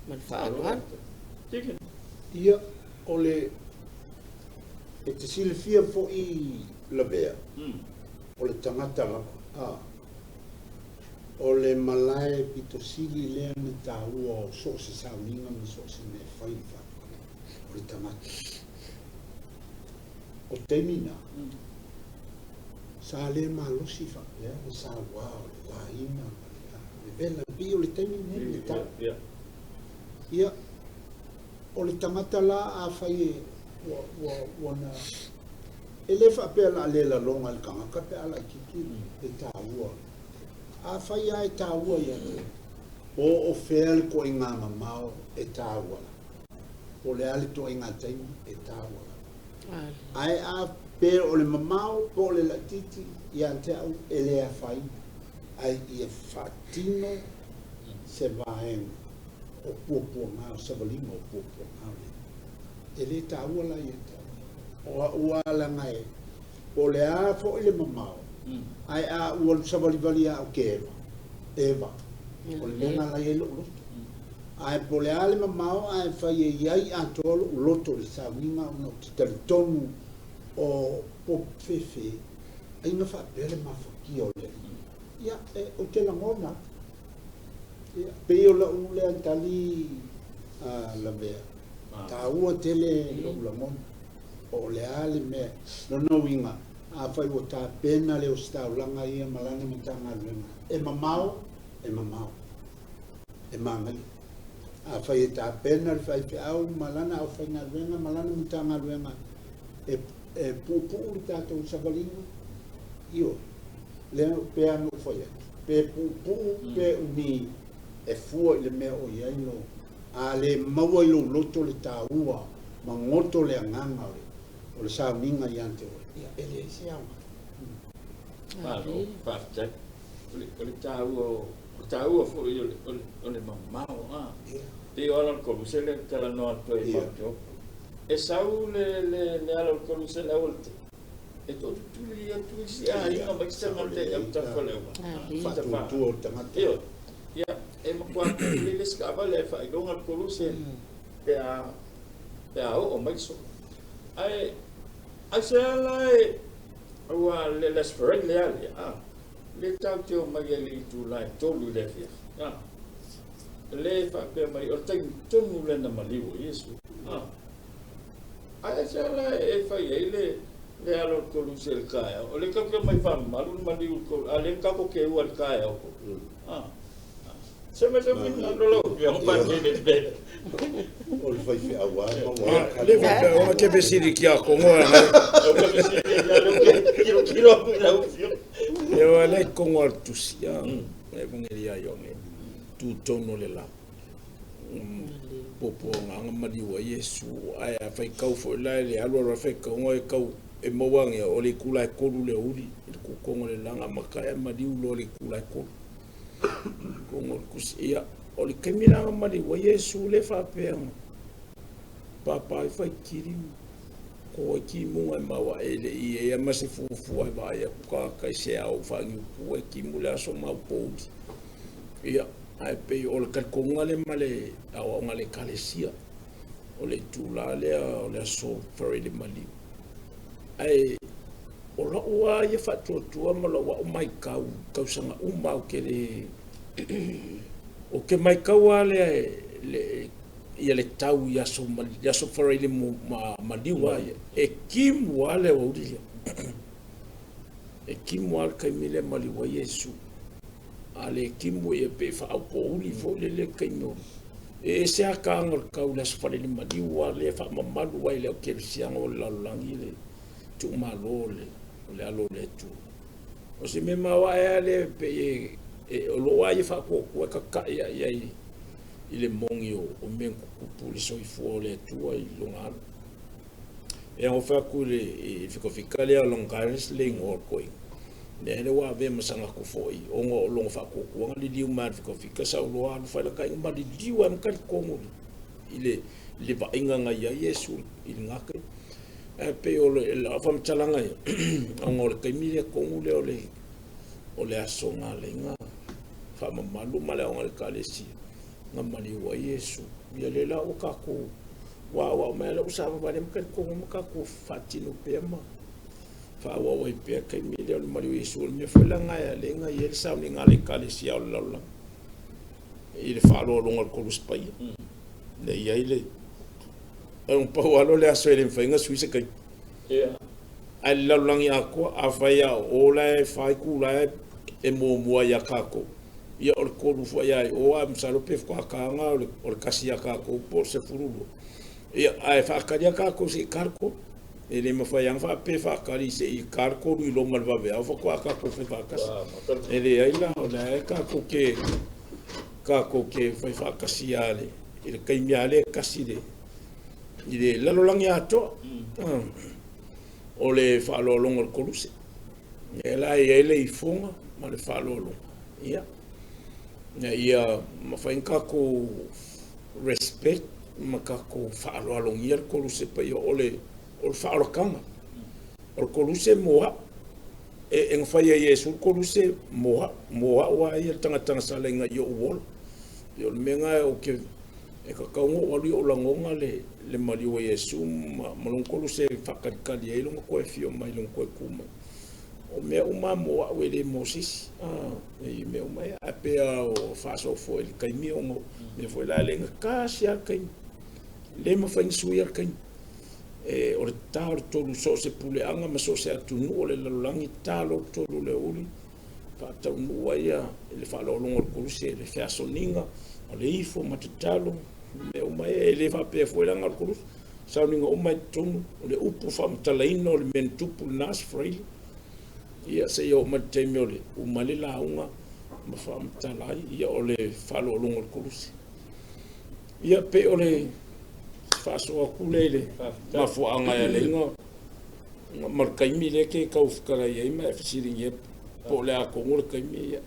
Ma le faaaloalo. Ia, o le, e te silafia foi Lavea, o le tagata lava, a, o le malae pito sili lea na taua o so o se sauniga ma so o se mea e fai i le faatoaga, o le tagata. O taimi na, sa le malosi faapea le sauā o le laina ma le, a, le vela, pei o le taimi lenei le tau. Ia, o le tagata la afai e, ua, ua, ua na, e le faapea o le a le laloga e le tagata pe a laitiiti le taua. Afai lava e taua ia te oe, po o fea le toaiga mamao e taua lava. Po o le a le toaiga taimi e taua lava. Ae a pe o le mamao po o le laitiiti ia te au e le afaina, ae ia faatino se vaega o puapuaga, o savaliga o puapuaga o le Alii. E le taua la ia te au. O au lava leaga e, po o le a foi le mamao, ae a ou alu savalivali lava ou te eva, eva, o le mea lena la e i ai lou loto. Ae po o le a le mamao ae fai e i ai atoa lou loto i le sauniga ona ou te talitonu o Pope Fefe ai na faapea le mafatia o le Alii. Ia, e, ou te lagona atu. Ia, pei o lau lea tali a Lavea, taua tele lou lagona. Po o le a le mea, lona uiga, afai ua tapena le ositaulaga ia ma lana Matagaluega, e mamao, e mamao, e manaia. Afai e tapena le faifeau ma lana aufaigaluega ma lana Matagaluega e, e puupuu le tatou savaliga, ioe, lea pei lava ona ou fai atu, pe puupuu pe umi e fua i le mea o i ai lou, a le maua i lou loto le taua ma goto le agaga o le, o le sauniga ia te oe, ia e leai se aoga. Malo, faafetai. O le, o le taua o, o taua foi o le, o le, o le mamao, a. Pei o ala o le koluse lea ou te talanoa atu ai i Mount E sau le, le, le ala o le koluse le auala e tootutuli atu isi aiga ma isi tagata i autafa o le auala. Faatuatua o le tagata. Ioe. Ia, e matua tuli le isi taavale e faailoga le koluse pe a pe a oo mai so. Ae aisea la e ua le Les Ferrell le ale a le tau te o mai ai le itula e 3 i le afiafi. A le faapea mai o le taimi tonu lea na maliu ai Iesu. A ae aisea la e fai ai le Le alo o le koluse i le taeao, o lea tatou te omai faamamalu le maliu i le koluse, a o lea tatou te ua i le taeao foi. Se mai se finagalo lau Afioga Patele i le mea lea. O le faifeau lava e maua ai le. Le faifeau lava ke fesili ki a kongo e ngai. Ou te fesili ai lea ou te tilotilo atu i lau Afioga. Ia o le kongo a le tusi a le Evangelia a Ioane tu tonu o le la. Puapuaga maliu ai Iesu ae a faitau foi la i le alualu a le faitauga e tau e maua ane o le itula e 3 le aoauli i le kukoga o le laga amata ai maliu loa i le itula e 3 kukoga o le tusi. Ia o le taimi la na maliu ai Iesu lea faapea papa ai faitili ko ai timuga e maua e le i ai ma se fuafua e vaai atu tagata i se ao faaniupua e timu le aso ma aupouli. Ia ae pei o le talitonuga lea ma le aoaoga a le Ekalesia, o le itula lea o le aso Faraile Maliu. Ae o la'u lava ia faatuatua ma la'u a'u maitau i tausaga uma ou te le ou te maitau lava lea le ia le tau i aso i aso Faraile Maliu lava ia, e timu lava le aoauli lea. E timu lava le taimi lea e maliu ai Iesu. A le timu ia pe faaaupouli foi le le taimi o e ese lava taga o le tau i le aso Faraile Maliu a lea e faamamalu ai le au kerisiano o le lalolagi le tuumalo o le o le alo o le Atua. O se mea maoae lava lea pei e o loo lava ia faatuatua e tata'i lava i ai i le moni o mea na tutupu i le soifua o le Atua i lona alo. E alofa atu i le fikafika lea o Longinus le igoa o le toeaina. Lea le ua avea ma sagatu foi ona o lona faatuatuaga liliu mai le fikafika sau loa alu fai laka iga ma liliu ai ma talitonu i le le vaaiga na i ai Iesu i lena taimi. Ae pei o le lau faamatalaga ia ona o le taimi lea tonu lea o le o le aso na ala ai ona faamamalu ma le aoga a le Ekalesia na maliu ai Iesu. Ia lea la ua tatou ua aoao mai lea ua savavali ai ma talitonu ma tatou faatino pea ma faaauau ai pea taimi lea o le maliu Iesu. O le mea foi la lena e ala ai ona i ai le sauniga a le Ekalesia o le lalolagi i le faaaloaloga o le Koluse Paia. Lea e i ai le ona pau lava lea o le aso e le mafai ona sui se taimi. Ae i le lalolagi atoa, afai lava o o la e fa itula e muamua ia tatou, ia o le 3 foi lava i o, ae masalo pe faatoa ta lena o le 1 ia tatou po o le 12. Ia, ae faatali lava tatou se i ta le 3. E le mafai lava ona faapea faatali se i ta le 3 i loma i le vaveao faatoa tatou fai faatasi. E leai la, o lea e tatou te fai faatasi lava i le taimi lava lea e tasi i le lalolagi atoa o le faaaloaloga o le Koluse. Lea la e i ai le ifoga ma le faaaloaloga, ia, ina ia mafai ona tatou respect ma tatou faaaloalogia le Koluse paia o le faaolataga. O le Koluse mo au. E na fai e Iesu le Koluse mo au, mo au lava ia le tagataga salaiga i ou ola. O le mea lena ou te e tatau ona ou alu i ou lagona le maliu o Iesu ma lona Koluse e faatalitali ai lona toe afio mai, lona toe tu mai. O mea uma mo au e le mo se isi. E mea uma ia, ae pei lava o faasoa foi i le taimi ona o mea foi la le gatasi lava le taimi. Le mafai ona suia le taimi. E, o le ta o le tolu so o se puleaga ma so o se atunuu o le lalolagi, ta loa le tolu o le aoauli, faataunuu ai ia le faaaloaloga o le Koluse, le feasoniga, o le ifo ma tatalo, mea uma ia. E le faapea foi leaga o le Koluse, sauniga uma i totonu, o le upu faamatalaina o le mea na tupu lena Aso Faraile, ia seia oo mai le taimi o le uma ai le lauga ma faamatala ai, ia o le faaaloaloga o le Koluse. Ia pei o le faasoa atu lea i le mafuaaga e ala ai ona ma le taimi lea e te tau fetalai ai ma e fesiligia po o le a tonu le taimi, ia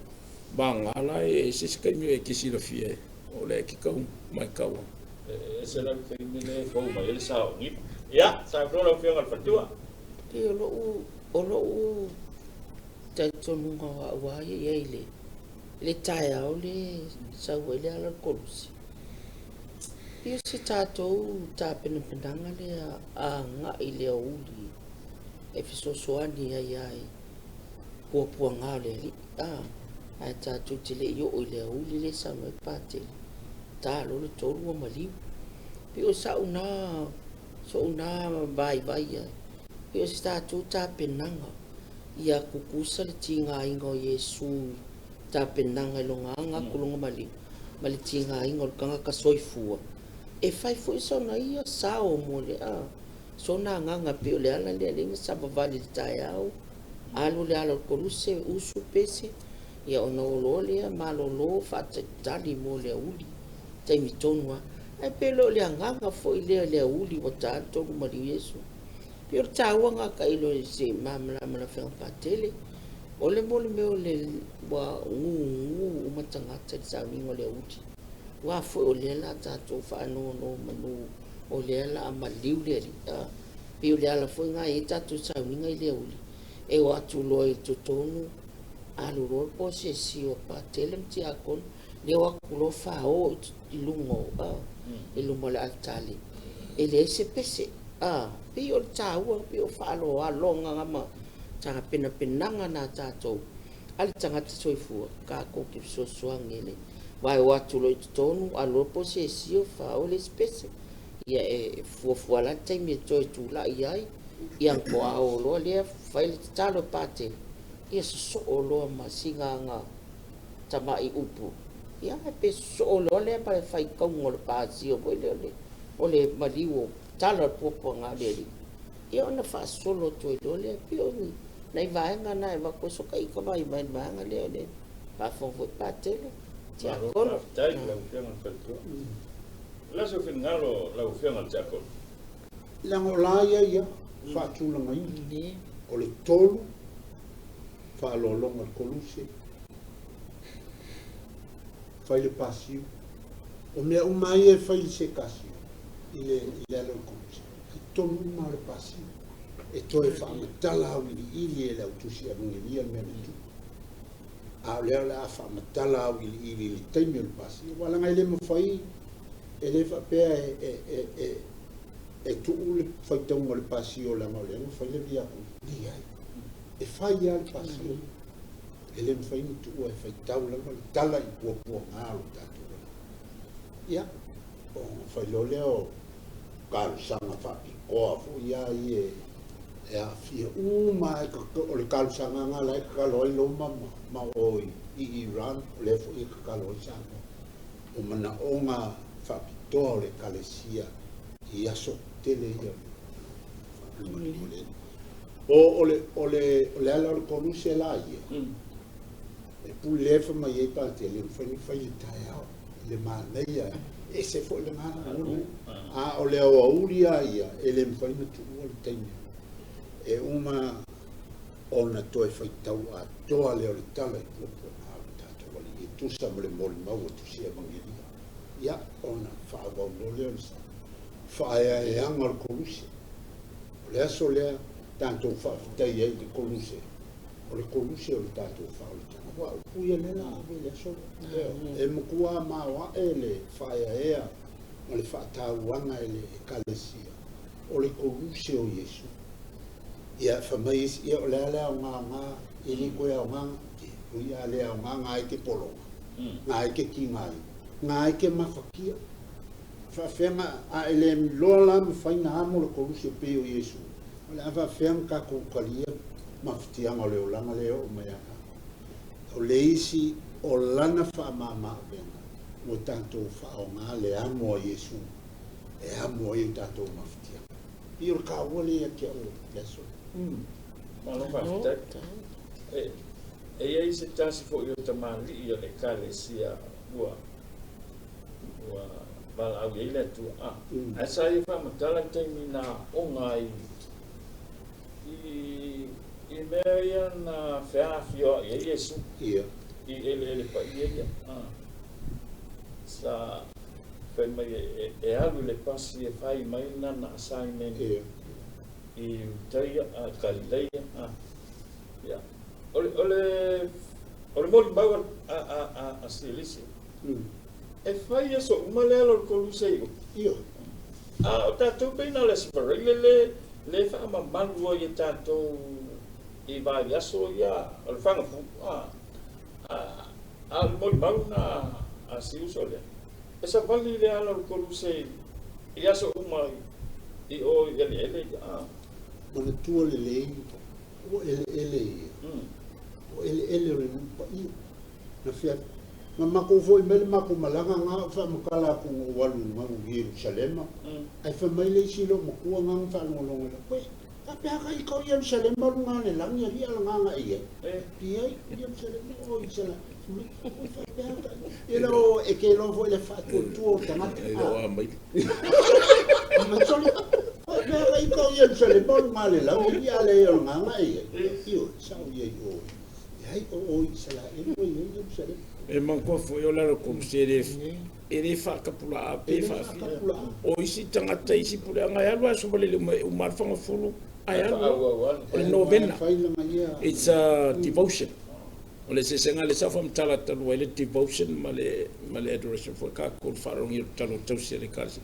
vagana la e ese se taimi e te silafia ai o lea e te tau matau ai. E ese la le taimi lea e fou mai ai le saoniga. Ia, saunoa lau Afioga i le Faletua. Pei o lou, o lou talitonuga o au lava ia i ai i le, le taeao le sau ai le ala o le Koluse. Pei o se tatou tapenapenaga lea agai i le aoauli e fesoasoani ai lava i puapuaga o le Alii, a, ae tatou te le i oo i le aoauli lea e saunoa ai Patele, ta loa le tolu ua maliu. Pei o sa'u na, so'u na vaivai ai. Pei o se tatou tapenaga ia tutusa le tigaina o Iesu i tapenaga i lona aga atu lona maliu ma le tigaina o le tagata soifua e fai foi sona ia sao mo le a sona agaga pei o le ala lea lea na savavali i le taeao alu le ala o le koluse usu pese ia ona o loa lea malolo faatalitali mo le aoauli taimi tonu lava. Ae pe le o le agaga foi lea i le aoauli ua ta le tolu maliu Iesu. Pei o le taua lena tailo i se malamalama i le Afioga Patele. O le mo le mea o le ua gugu uma tagata i le sauniga o le aoauli. Aua foi o lea o le a tatou faanonomanu, o lea o le a maliu le Alii. A, pei o le ala foi lena e i ai tatou sauniga i le aoauli, e o atu loa i totonu, alu loa le posesio a Patele ma Tiakono, leo atu loa fao i luga o, i luma o le alitale, e leai se pese. A, pei o le taua, pei o faaaloaloga ma tapenapenaga na tatou a le tagata soifua, tatou te fesoasoani i le aua e o atu loa i totonu, alu loa posesio, fao le isi pese. Ia e fuafua la le taimi e toe tulai ai, ia ona toa o loa lea, fai le tatalo e Patele, ia sosoo loa ma sina tamai upu, ia pe sosoo loa lea ma le faitauga o le pasio foi lea o le maliu o tala o le puapuaga o le Alii, ia ona faasolo atu ai loa lea. Pei o ni nai vaega na e avatu ai so taita vaivai i le vaega lea o le faafofoga foi Patele, Malo Tiakono. faafetai i lau Afioga i le faletua. O le a sou finagalo lau Afioga i le Tiakono? Leaga o la ia ia faatulagaina. O le tolu faaaloaloga le koluse, fai le pasiu. O mea uma ia e fai i le sekasio, i le i le ala o le koluse, i totonu uma o le pasiu. E toe faamatala auiliili e le autusi Evagelia le mea na tupu. A o lea o le a faamatala auiliili i le taimi o le pasiu. Aua leaga e le mafai, e le faapea e e e e e tuu le faitauga o le pasio leaga o lea na fai le Via Crucis. Leai. E fai lava le pasio. E le mafai ona tuua e faitau lava le tala i puapuaga o lo tatou Alii. Ia, ona fai loa lea o talosaga faapitoa foi lava ia e aafia uma lava, o le talosaga lena la e tatalo ai Roma ma o i Iran, o lea foi e tatalo ai Samoa. O manaoga faapitoa o le Ekalesia i aso tele ia o le maliu o le Alii. O, o le, o le, o le ala o le koluse la ia, e pule lea e fai mai ai Patele, e mafai ona fai i le taeao, i le manaia, e ese foi le gagana, a o le aoauli lava ia, e le mafai ona tuua le taimi. E uma ona toe faitau atoa lea o le tala i puapuaga o le tatou Alii e tusa ma le molimau a Tusi Evagelia. Ia, ona faaauau loa lea o le faaeaeaga o le koluse. O le aso lea tatou faafetai ai i le koluse, o le koluse o le tatou faaolataga. Aua o upu ia lea la ave i le aso lea. E matua maoae le faaeaea ma le faatauaga e le Ekalesia o le koluse o Iesu. Ia, fai mai isi, ia o le a le aoga e le toe aoga, ui a le aoga na ai ke pologa, na ai ke tigaina, na ai ke mafatia. Faafefea na, a e le loa la mafai na amo le koluse pei o Iesu, o le a faafefea na tatou talia mafatiaga o le olaga lea e oo mai ia tatou. O le isi o lana faamama-avega ua tatou faaaoga le amo a Iesu e amo ai o tatou mafatiaga. Pei o le taua lea ia te au o le aso. Malo faafetai. E, e i ai se tasi foi o tamalii o le Ekalesia ua ua valaau i ai le Atua. A, ae sa ia faamatala le taimi na aoga ai i i mea ia na feafioai ai Iesu. I eleele paia ia. A, sa fai mai e, e alu i le pasi e fai mai lana assignment i Iutaia, a Kalileia. A, ia. O le, o le, o le molimau a, a, a, a Sielisia. E fai aso uma le ala o le koluse i uta. Ioe. A o tatou pei na o le Aso Faraile le, le faamamalu ai e tatou i vaiaso ia o le fagafulu. A, a, a o le molimau na a si uso lea, e savali le ala o le koluse i aso uma i o i eleele ia. A. Manatua lelei o eleele ia, o eleele o le nuu paia. Na fia, na matou foi mai le matou malaga na o faamatala atu na ou alu i luga i Ierusalema, ae fai mai le isi loomatua na na faalogologo i lau, Ué, faapea ka ita o Ierusalema o luga o le lagi alii a laga na i ai? Pi ai, Ierusalema o Isala, fai mai, Oi faapea ka i lo e ke iloa foi le faatuatua o tagata. E le o a mai. Fai mai, Sole, faapea ka ita o Ierusalema o luga o le lagi alii a le o laga na i ai? Ioe, sao ia i o. Leai, o o Isalaelu e i ai Ierusalema. E manatua foi o le ala o Koluse e le, e le faatapulaa pe faafia. O isi tagata i isi puleaga e alu lava e sovalele uma, e uma lava le fagafulu ae alu lava. O le novena, it's a devotion. O le eseesega lea sa faamatala talu ai le devotion ma le, ma le adoration foi tatou le faalogia o le tatalo tausi a le Ekalesia.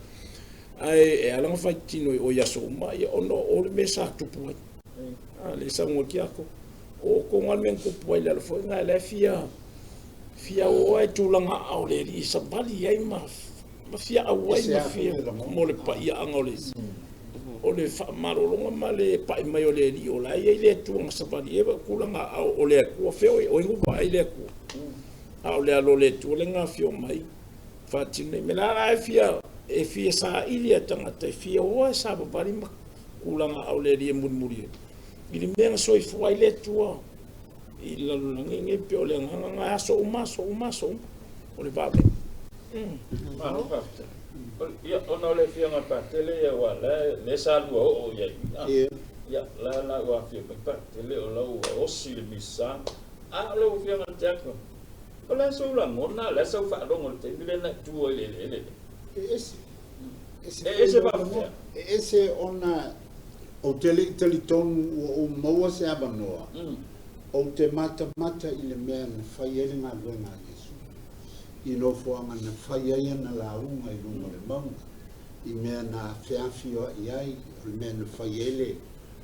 Ae e ala ona faitino i o i aso uma, ia ona o le mea sa tupu ai. A le saunoa Tiato. O outou na le mea na tupu ai le ala foi lena la e fia fia o ai tulaga ao le alii e savali ai ma ma fia auai ma fia mo le paiaaga o le o le faamalologa ma le pai mai o le alii o la e i ai le Atua na savali ai tulaga ao o le Atua fea o ai na vaai le Atua a o le alo o le Atua le na afio mai faatino nei mea la e fia e fia saili a tagata e fia o e savavali ma tulaga ao le alii e mulimuli ai I le mea na soifua ai le Atua i le lalolagi lenei, pei o le agaga lena, aso uma, aso uma, aso uma, o le vave. Malo faafetai. Ia, ona o le afioga Patele ia, aua la lea sa lua oo i ai i i. Ia, la la ua afio mai Patele o la ua osi le misa. A o lau afioga Tiakono, o le a sou lagona, o le a sau faalogo i le taimi lea na e tu ai i le eleele lea? E ese. E ese faapefea? E ese ona Ou te le i talitonu ua ou maua se avanoa, ou te matamata i le mea na fai ai le galuega a Iesu, i nofoaga na fai ai ana lauga i luga o le mauga, i mea na afeafioai ai, o le mea na fai ai le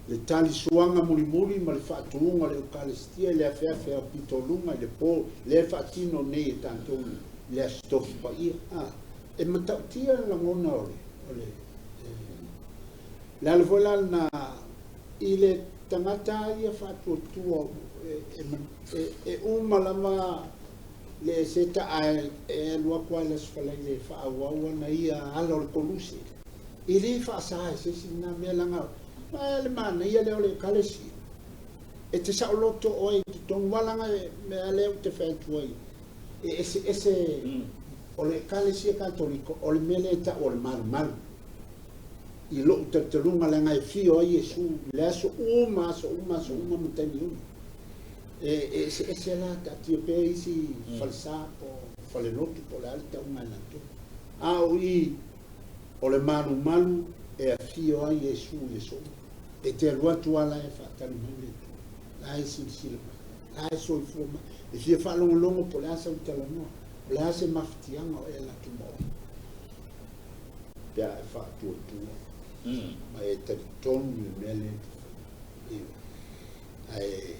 le talisuaga mulimuli ma le faatuga o le Eukalesitia i le afeafe aupitoluga i le po lea e faatino nei e tatou i le Aso Tofi Paia. A, e matautia le lagona o le, o le, Le ala foi la lena i le tagata ia faatuatua e uma lava le eseta ae e alu atu lava i le Aso Faraile e faaauau ana ia ala o le koluse. E le faasa e se isi lena mea leaga le manaia lea o le Ekalesia. E te saoloto oe i totonu aua leaga mea lea ou te fai atu ai e eseese o le Ekalesia Katoliko o le mea lea e tau o le malumalu. I lou talitaluga leaga e fio ai Iesu i le aso uma, aso uma, aso uma ma taimi uma. E eseese la taatia pea isi falesa po o falelotu po o le a le tauga e latou. A o i o le malumalu e afio ai Iesu i aso uma. E te alu atu lava la e faatali mai le Atua. La e silasila mai. La e soifua mai. E fia faalogologo po o le a sau talanoa. O le a se mafatiaga o e alu atu ma oe. Pe a e faatuatua ma e talitonu i le mea lea e te faia. Ioe. Ae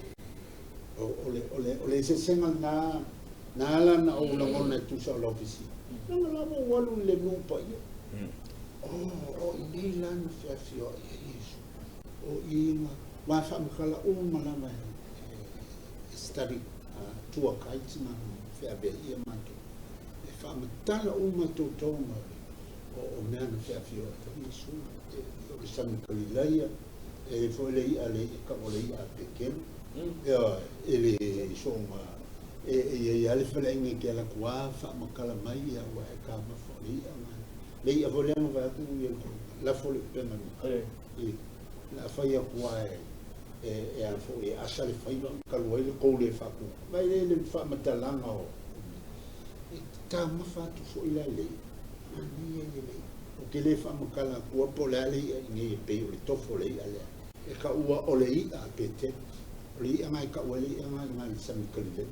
o le, o le, o le eseesega lena, na ala ona ou lagona e tusa o lau fesili. Leaga la ua ou alu i le nuu paia. Oh, o i nei la na feafioai ai Iesu. O i na wā faamatala uma lava e, e study tour guides na feaveaia matou. E faamatala uma toutoga o mea na feafioai ai Iesu, o le sami Kalilaia, e i ai foi le i'a le i'a kau o le i'a a Petelu, e le soona, e i ai lava le faleaiga e te alu atu lava faamatala mai ia ua e taumafa o le i'a lena. Le i'a foi lea na vaai atu ia lafo le upega i le makala. O le a fai atu lava e a foi e asa le faiva talu ai le tou le faatuga. Vaai lea i le faamatalaga o mea. E taumafa atu foi la le i'a. Manaia ia le i'a. Ou te le faamatala atua po o le a le i'a i inei e pei o le tofo o le i'a lea. E taua o le i'a a Petelu. O le i'a lena e tau ai le i'a lena i luga i le sami Kalilea.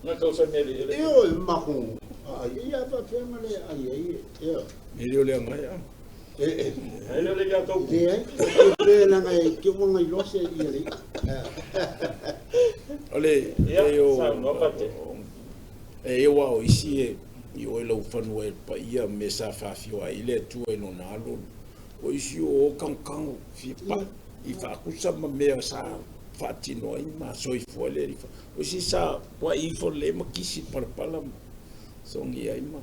Na tau sami ai le i'a lea. Ioe, matou aai. Ia faapefea ona le aai ai, ioe. E le o le agaia. E le o le ia tou. Leai, e leaga e te ua nai loa se ia le i'a. O le Ia, saunoa Pate. E aua o isi e i o i lau fanua e paia me sa faafioa ai le Atua i lona alo. O isi o o kagokano fia pai. i faakusa ma mea sa faatino ai ma soifua ai le alii. O isi sa puai ifo lelei ma kisi palapala ma sogia ai ma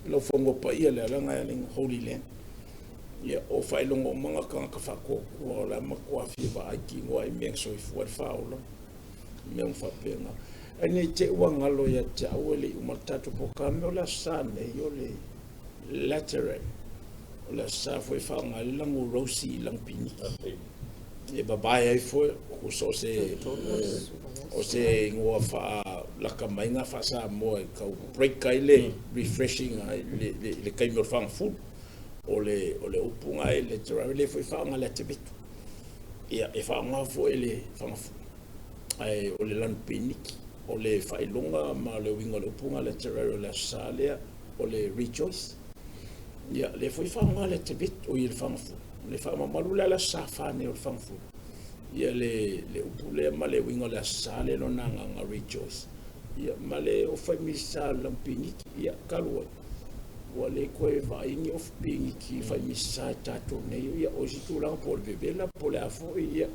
lau fanua paia le alaga e ala Holy Land. Ia, o faailoga umaga tagata faatuatua o le a matua fia vaai kino ai i mea na soifua ai le faaola ma mea uma faapena. Ae ne i te i ua galo ia te au e le i uma le tatou polokalame o le Aso Sa nei o le Lateran. O le Aso Sa foi e faaaoga ai le lagu Rosi i lagu piniki. E vavae ai foi o so o se o se igoa faalaka mai ga faa-Samoa e tau break ai le refreshing ai le taimi o le fagafulu. O le o le upu ga e literary le foi faaaoga le atevetu. Ia, e faaaoga foi le fagafulu. Ae o le lanu piniki, o le faailoga ma le uiga o le upu ga literary o le Aso Sa lea, o le rejoice. Ia, lea foi faaaoga le atevetu, oi le fagafulu. Le faamamalu lea le Aso Sa fa nei o le fagafulu. Ia le le upu lea ma le uiga o le Aso Sa lea lona agaga rejoice. Ia ma le ofa i misa o le lanu piniki, ia talu ai. Ua le toe vaai ni ofu piniki fai misa i tatou nei, ia o isi tulaga po o le vevela po o le a foi, ia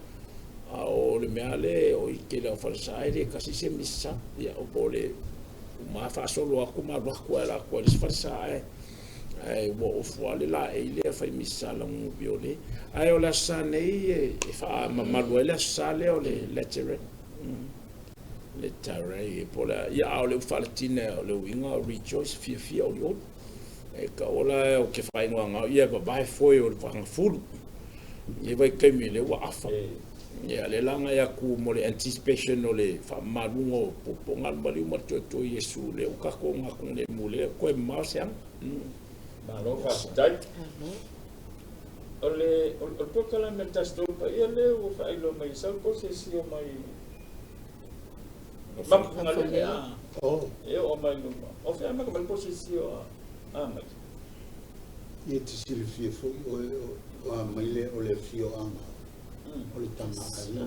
a o le mea lea o i tele o falesa e le tasi se misa, ia o po o le uma faasolo atu ma alu atu ai latou i le isi falesa ae ae ua ofu lava le laei lea fai misa lagu viole. Ae o le Aso Sa nei e faamamalu ai le Aso Sa lea o le Lateran. Le Tarei, po o le a, ia, a o le upu faalatina o le uiga o rejoice, fiafia, olioli. E taua la ou te faaigoa ia e vavae foe o le fagafulu. I vaitaimi lea ua afa. Ia, lea la agai atu mo le anticipation o le faamamaluga o puapuaga a le maliu ma le toetoe Iesu lea ua tatou gatugalemu lea toe mamao se aga. Malo faafetai. O le o le polokalame a le Tasi Tolu Paia lea ua faailoa mai e sau po o se isi o mai Mapuifagalele a e oo mai luma. O fea amata mai po o se isi o a mai? Ia e te silafia foi oe o Amaile o le afioaga o le tama aiga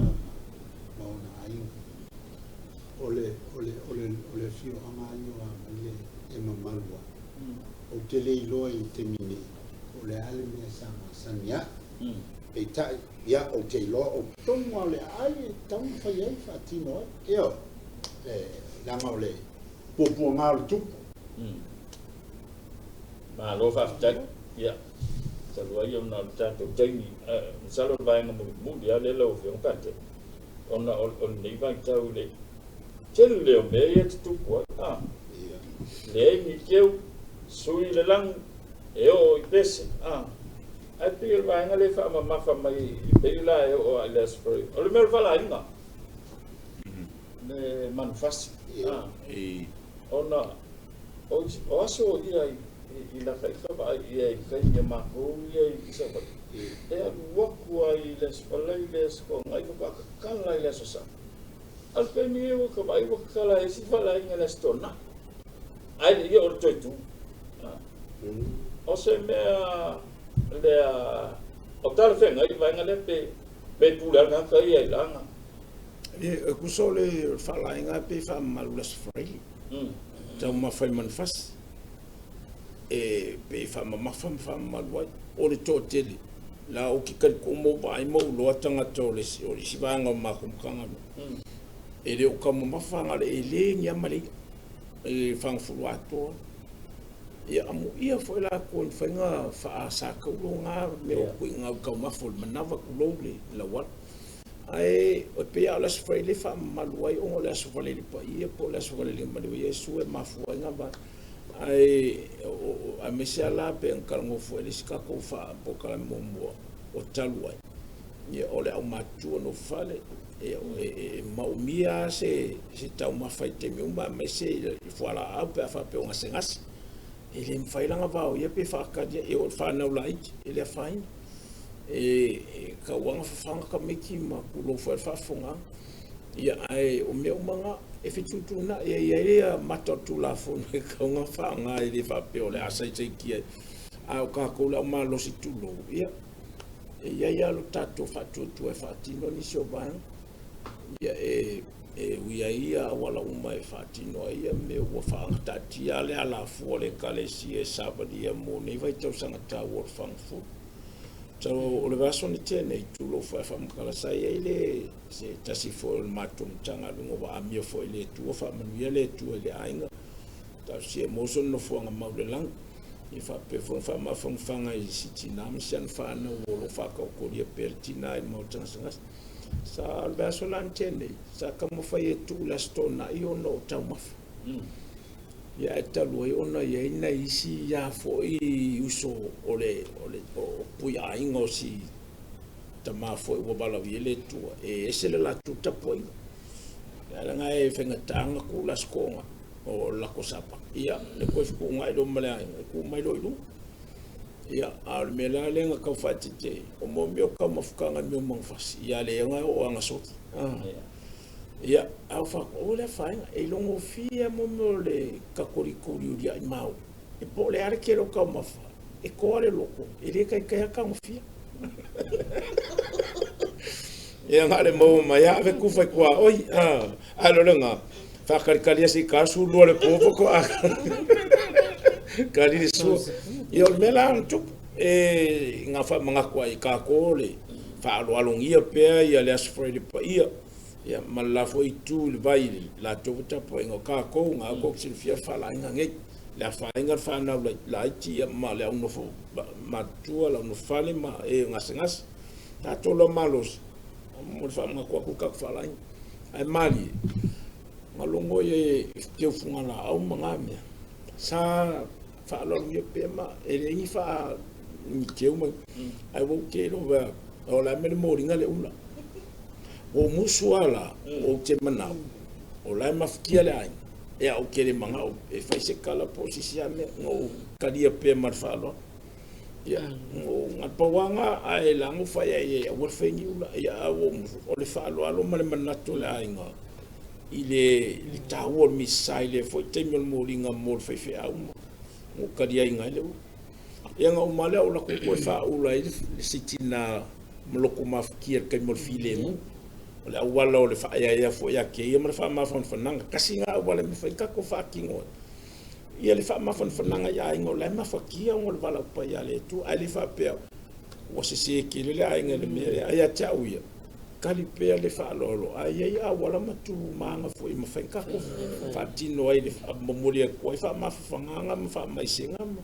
ma ona aiga. O le, o le, o le, o le afioaga lava ia o Amaile e mamalu lava. Ou te le iloa i le taimi nei po o le a le mea sa masani ai. Peitai, ia, ou te iloa o totonu lava o le aai e tatau ona fai ai, faatino ai. Ioe, e, leaga o le puapuaga o le tupu. Malo faafetai. Ia, talu ai ona o le tatou taimi, masalo o le vaega mulimuli lava lea lau Afioga Patrick, ona o lenei vaitau i le tele o mea ia e tutupu ai, a, leai ni keu, sui le lanu, e oo i pese, a, ae pei o le vaega lea e faamamafa mai e pei la e oo lava i le Aso Faraile. O le mea o le falaaiga, le manufasi, a, ona O aso ia i lata ita vaai i ai i le taimi a matou ia i Savaii, e alu atu ai i le Aso Faraile, le Aso Toonai faatoa tatala i le Aso Sa. A o le taimi ia ua ta vaai ua tatala e isi faleaiga i le Aso Toonai, ae le i oo i le toe tu. O se mea lea o talafeagai le vaega lea pe pe pule lava le tagata ia i lana. E tusa o le faalaaiga pe faamamalu i le Aso Faraile. Taumafa i manufasi e pei e faamamafa ma faamamalu ai. O le toatele, la ou te talitonu ma ou vaai ma ou iloa tagata o le isi vaega o le matou Matagaluega, e le o taumamafa na o le ele ni ama le i'a i le fagafulu atoa. Ia amuia foi latou i le faiga faasataulo na mea o tuuaiga taumafa o le manava tulou le lauala. Ae e pei lava o le Aso Faraile e faamamalu ai ona o le Aso Faraile Paia po o le Aso Faraile Maliu o Iesu e mafua ai gava. Ae aemaise lava la pei ona talanoa foi i le isi tatou polokalame muamua o talu ai, ia o le aumatutua nofo fale, e maumia lava se taumafa i taimi uma aemaise i fualaau pe a faapea o gasegase. E le mafai la ona vaoia pe faatali ai, e oo i le fanau laiti, e le afaina. E tau lava ona fafaga tamaiti ma tulou foi le faafofogaaga. Ia, ae o mea uma na, e fetuutuunai, e i ai ia mata o le Tulafono e tatau ona faaaoga, e le faapea o le a saisaitia ai. A o tatou le au malosi tulou, ia, e i ai lava lo tatou faatuatua e faatino nisi o vaega. Ia, e ui ai ia auala uma e faatino ai ia mea ua faataatia le alafua o le Ekalesia e savalia mo nei vaitausaga taua o le fagafulu. Masalo o le vaiaso na tea nei, tulou foi a faamatala, sa i ai le se tasi foi o le matou Matagaluega ua amia foi i le Atua, faamanuia le Atua i le aiga, talosia e maua sona nofoaga mau i le lagi. Ia faapea foi ona faamafanafana i si tina ma si ana fanau o lo o faataotolia pea le tina i le maota gasegase. Sa o le vaiaso la na tea nei, sa taumafai e tuu le Aso Toonai ona o taumafa. Ia ae talu ai ona e i ai nai isi ia foi uso o le o le o puiaiga o si tama foi ua valaaulia le Atua, e ese le latou tapuaiga. Ia leaga e faigata ona tuu le Aso Toonai o le latou Sapatu. Ia le toe fetuunai loa ma le aiga, e tuu mai loa i luga. Ia, a o le mea la lea na tau faaeteete ai, o mo mea o taumafutaga i mea o manufasi, ia lea na oo lava soli. Ia, a ua faapea, aua le afaina, e iloagofie lava mo mea o le Katoliko uliuliai maoli, e po o le a le tele o taumafa, e toa le loto, e le taitai lava tagofia. Ia, na o le maua mai lava ave tufa i tuaoi, a le o lena, faatalitali lava se i ta le 12 o le po faatoa tali le sua. Ia, o le mea la na tupu, e na faamanatu ai i tatou le faaaloalogia pea ia le Aso Faraile paia, ia ma le la foi itu i le vai i le latou foi tapuaiga o tatou, na tou silafia le faalaaiga nei, le afaina le fanau laiti ia ma le au nofo matutua, le au nofo fale ma e gasegase. Tatou loa malosi, mo le faamanatu atu le tatou faalaaiga. Ae malie, na logo ia i teufuga laau ma na mea, sa faaaloalogia pea ma e leai ni faa ni teu mai. Ae ua ou te iloa o le a mea le moliga le ula. Ua ou musu lava la, ou te manao, o la e mafatia le aiga, ia ou te le manao e fai se tala po o se isi lava mea, na ou talia pea ma le faaaloalo. Ia, na pau lava lena, ae la na ou fai ai e aua le fai ni ula. Ia, ae ua ou musu, o le faaaloalo ma le manatu o le aiga i le taua o le misasa i lea foi taimi o le moliga mo le faifeau ma na ou taliaina ai le ula. Ia na uma lea ou alu atu toe faaula ai le si tina ma loto mafatia i le taimi o le filemu. O le auala o le faaeaea foi ia te ia ma le faamafanafanaga. Tasi lena auala e mafai ona tatou faatino ai ia le faamafanafanaga i aiga o la e mafatia ona o le valaau paia a le Atua. Ae le faapea ua sese tele le aiga i le mea lea. Ae ia te au ia, tali pea le faaaloalo, ae i ai auala ma tumaga foi e mafai ona tatou faatino ai le momoli atu ai faamafafanaga ma faamaisega ma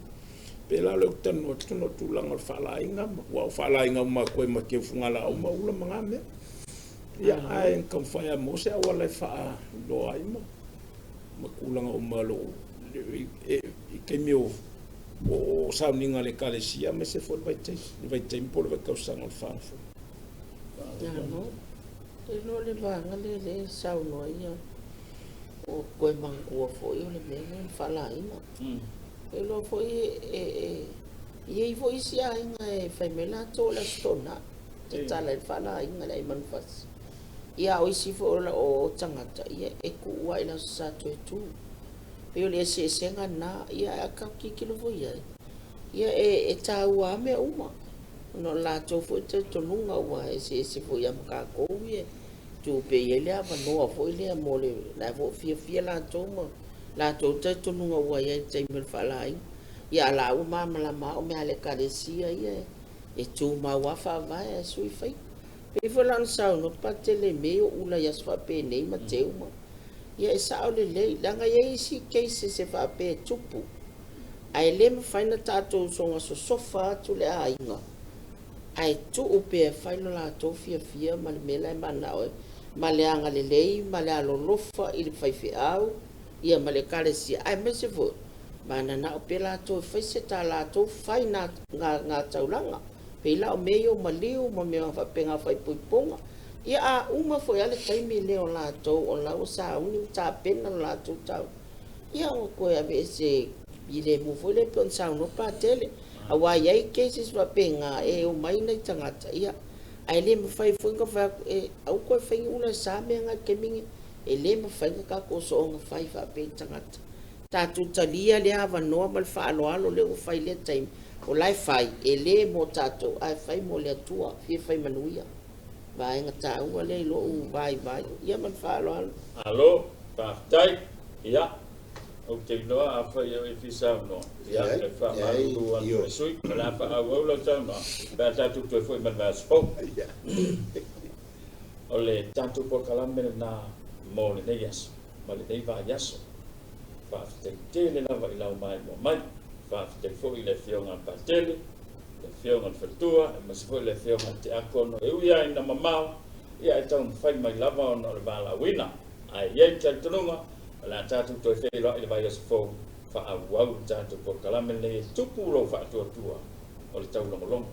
pela le talanoa atu ona o tulaga o le faalaaiga ma ua ou faalaaiga uma atu ai ma teufuga laau ma ula ma na mea. Ia, ae taumafai lava maua se auala e faailoa ai ma tulaga uma o i taimi o sauniga a le Ekalesia aemaise foi le vaitaimi po o le vaitausaga o le faga foi. Malo. E iloa le vaega lea lea e saunoa ai o toe manatua foi o le mea lea o le faalaaiga. E iloa foi e i ai foi isi aiga e fai mai latou o le Aso Toonai, tatala ai le faalaaiga i le ai manufasi. Ia a o isi foi o tagata, ia e tuu lava i le Aso Sa toe tu. Pei o le eseesega lena, ia ae a tatou tilotilo foi i ai, ia e taua lava mea uma. Ona o le latou foi talitonuga ua eseese foi ia ma tatou ia tuu pea i ai le avanoa foi lea mo le la foi fiafia latou ma latou talitonuga ua i ai i le taimi o le faalaaiga. Ia a la ua malamalama lava o mea a le Ekalesia ia e tumau lava faavae ae sui faiga. Pei foi la ona saunoa Patele i mea ia o ula i aso faapenei ma teu ma ia e sao lelei leaga e i ai isi cases e faapea e tupu ae le mafai ona tatou soona sosofa atu le aiga ae tuu pea e fai lo latou fiafia ma le mea la e manao ai ma le agalelei ma le alolofa i le faifeau ia ma le Ekalesia aemaise foi mananao pea latou e fai se ta latou fai na taulaga pei la o mea ia o maliu ma mea faapena faaipoipoga. Ia a uma foi lava le taimi lea o latou o la ua sauni ma tapena lo latou tau, ia ua toe aveese i lemu foi lea pei ona saunoa Patele. Aua e i ai cases faapena e omai nai tagata, ia ae le mafai foi ona fai atu e aua toe fai ni ula e sa mea na i le taimi lenei. E le mafai ona tatou soona fai faapea i tagata. Tatou talia lea avanoa ma le faaaloalo lea ua fai i lea taimi, o la e fai, e le mo tatou, ae fai mo le Atua, fia fai manuia. Vaega taua lea i lou vaivai. Ia ma le faaaloalo. Malo, faafetai. Ia, Ou te iloa afai e fia saunoa, ia, e faamalulu atu i le sui usufono, o le a faaauau lau saunoaga pe a tatou toe foi mai le vaiaso fou. O le tatou polokalame lena mo lenei aso ma lenei vaiaso. Faafetai tele lava i lau maimoa mai. Faafetai foi i le Afioga a le Patele, le Afioga i le Faletua, aemaise foi le Afioga i le Tiakono, e ui lava ina mamao, ia e taumafai mai lava ona o le valaauina. Ae i ai le talitonuga, o le a tatou toe feiloai i le vaiaso fou, faaauau le tatou polokalame lenei e tupu lou faatuatua o le taulogologo.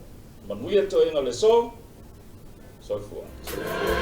Manuia toega o le aso. Soifua. Soifua.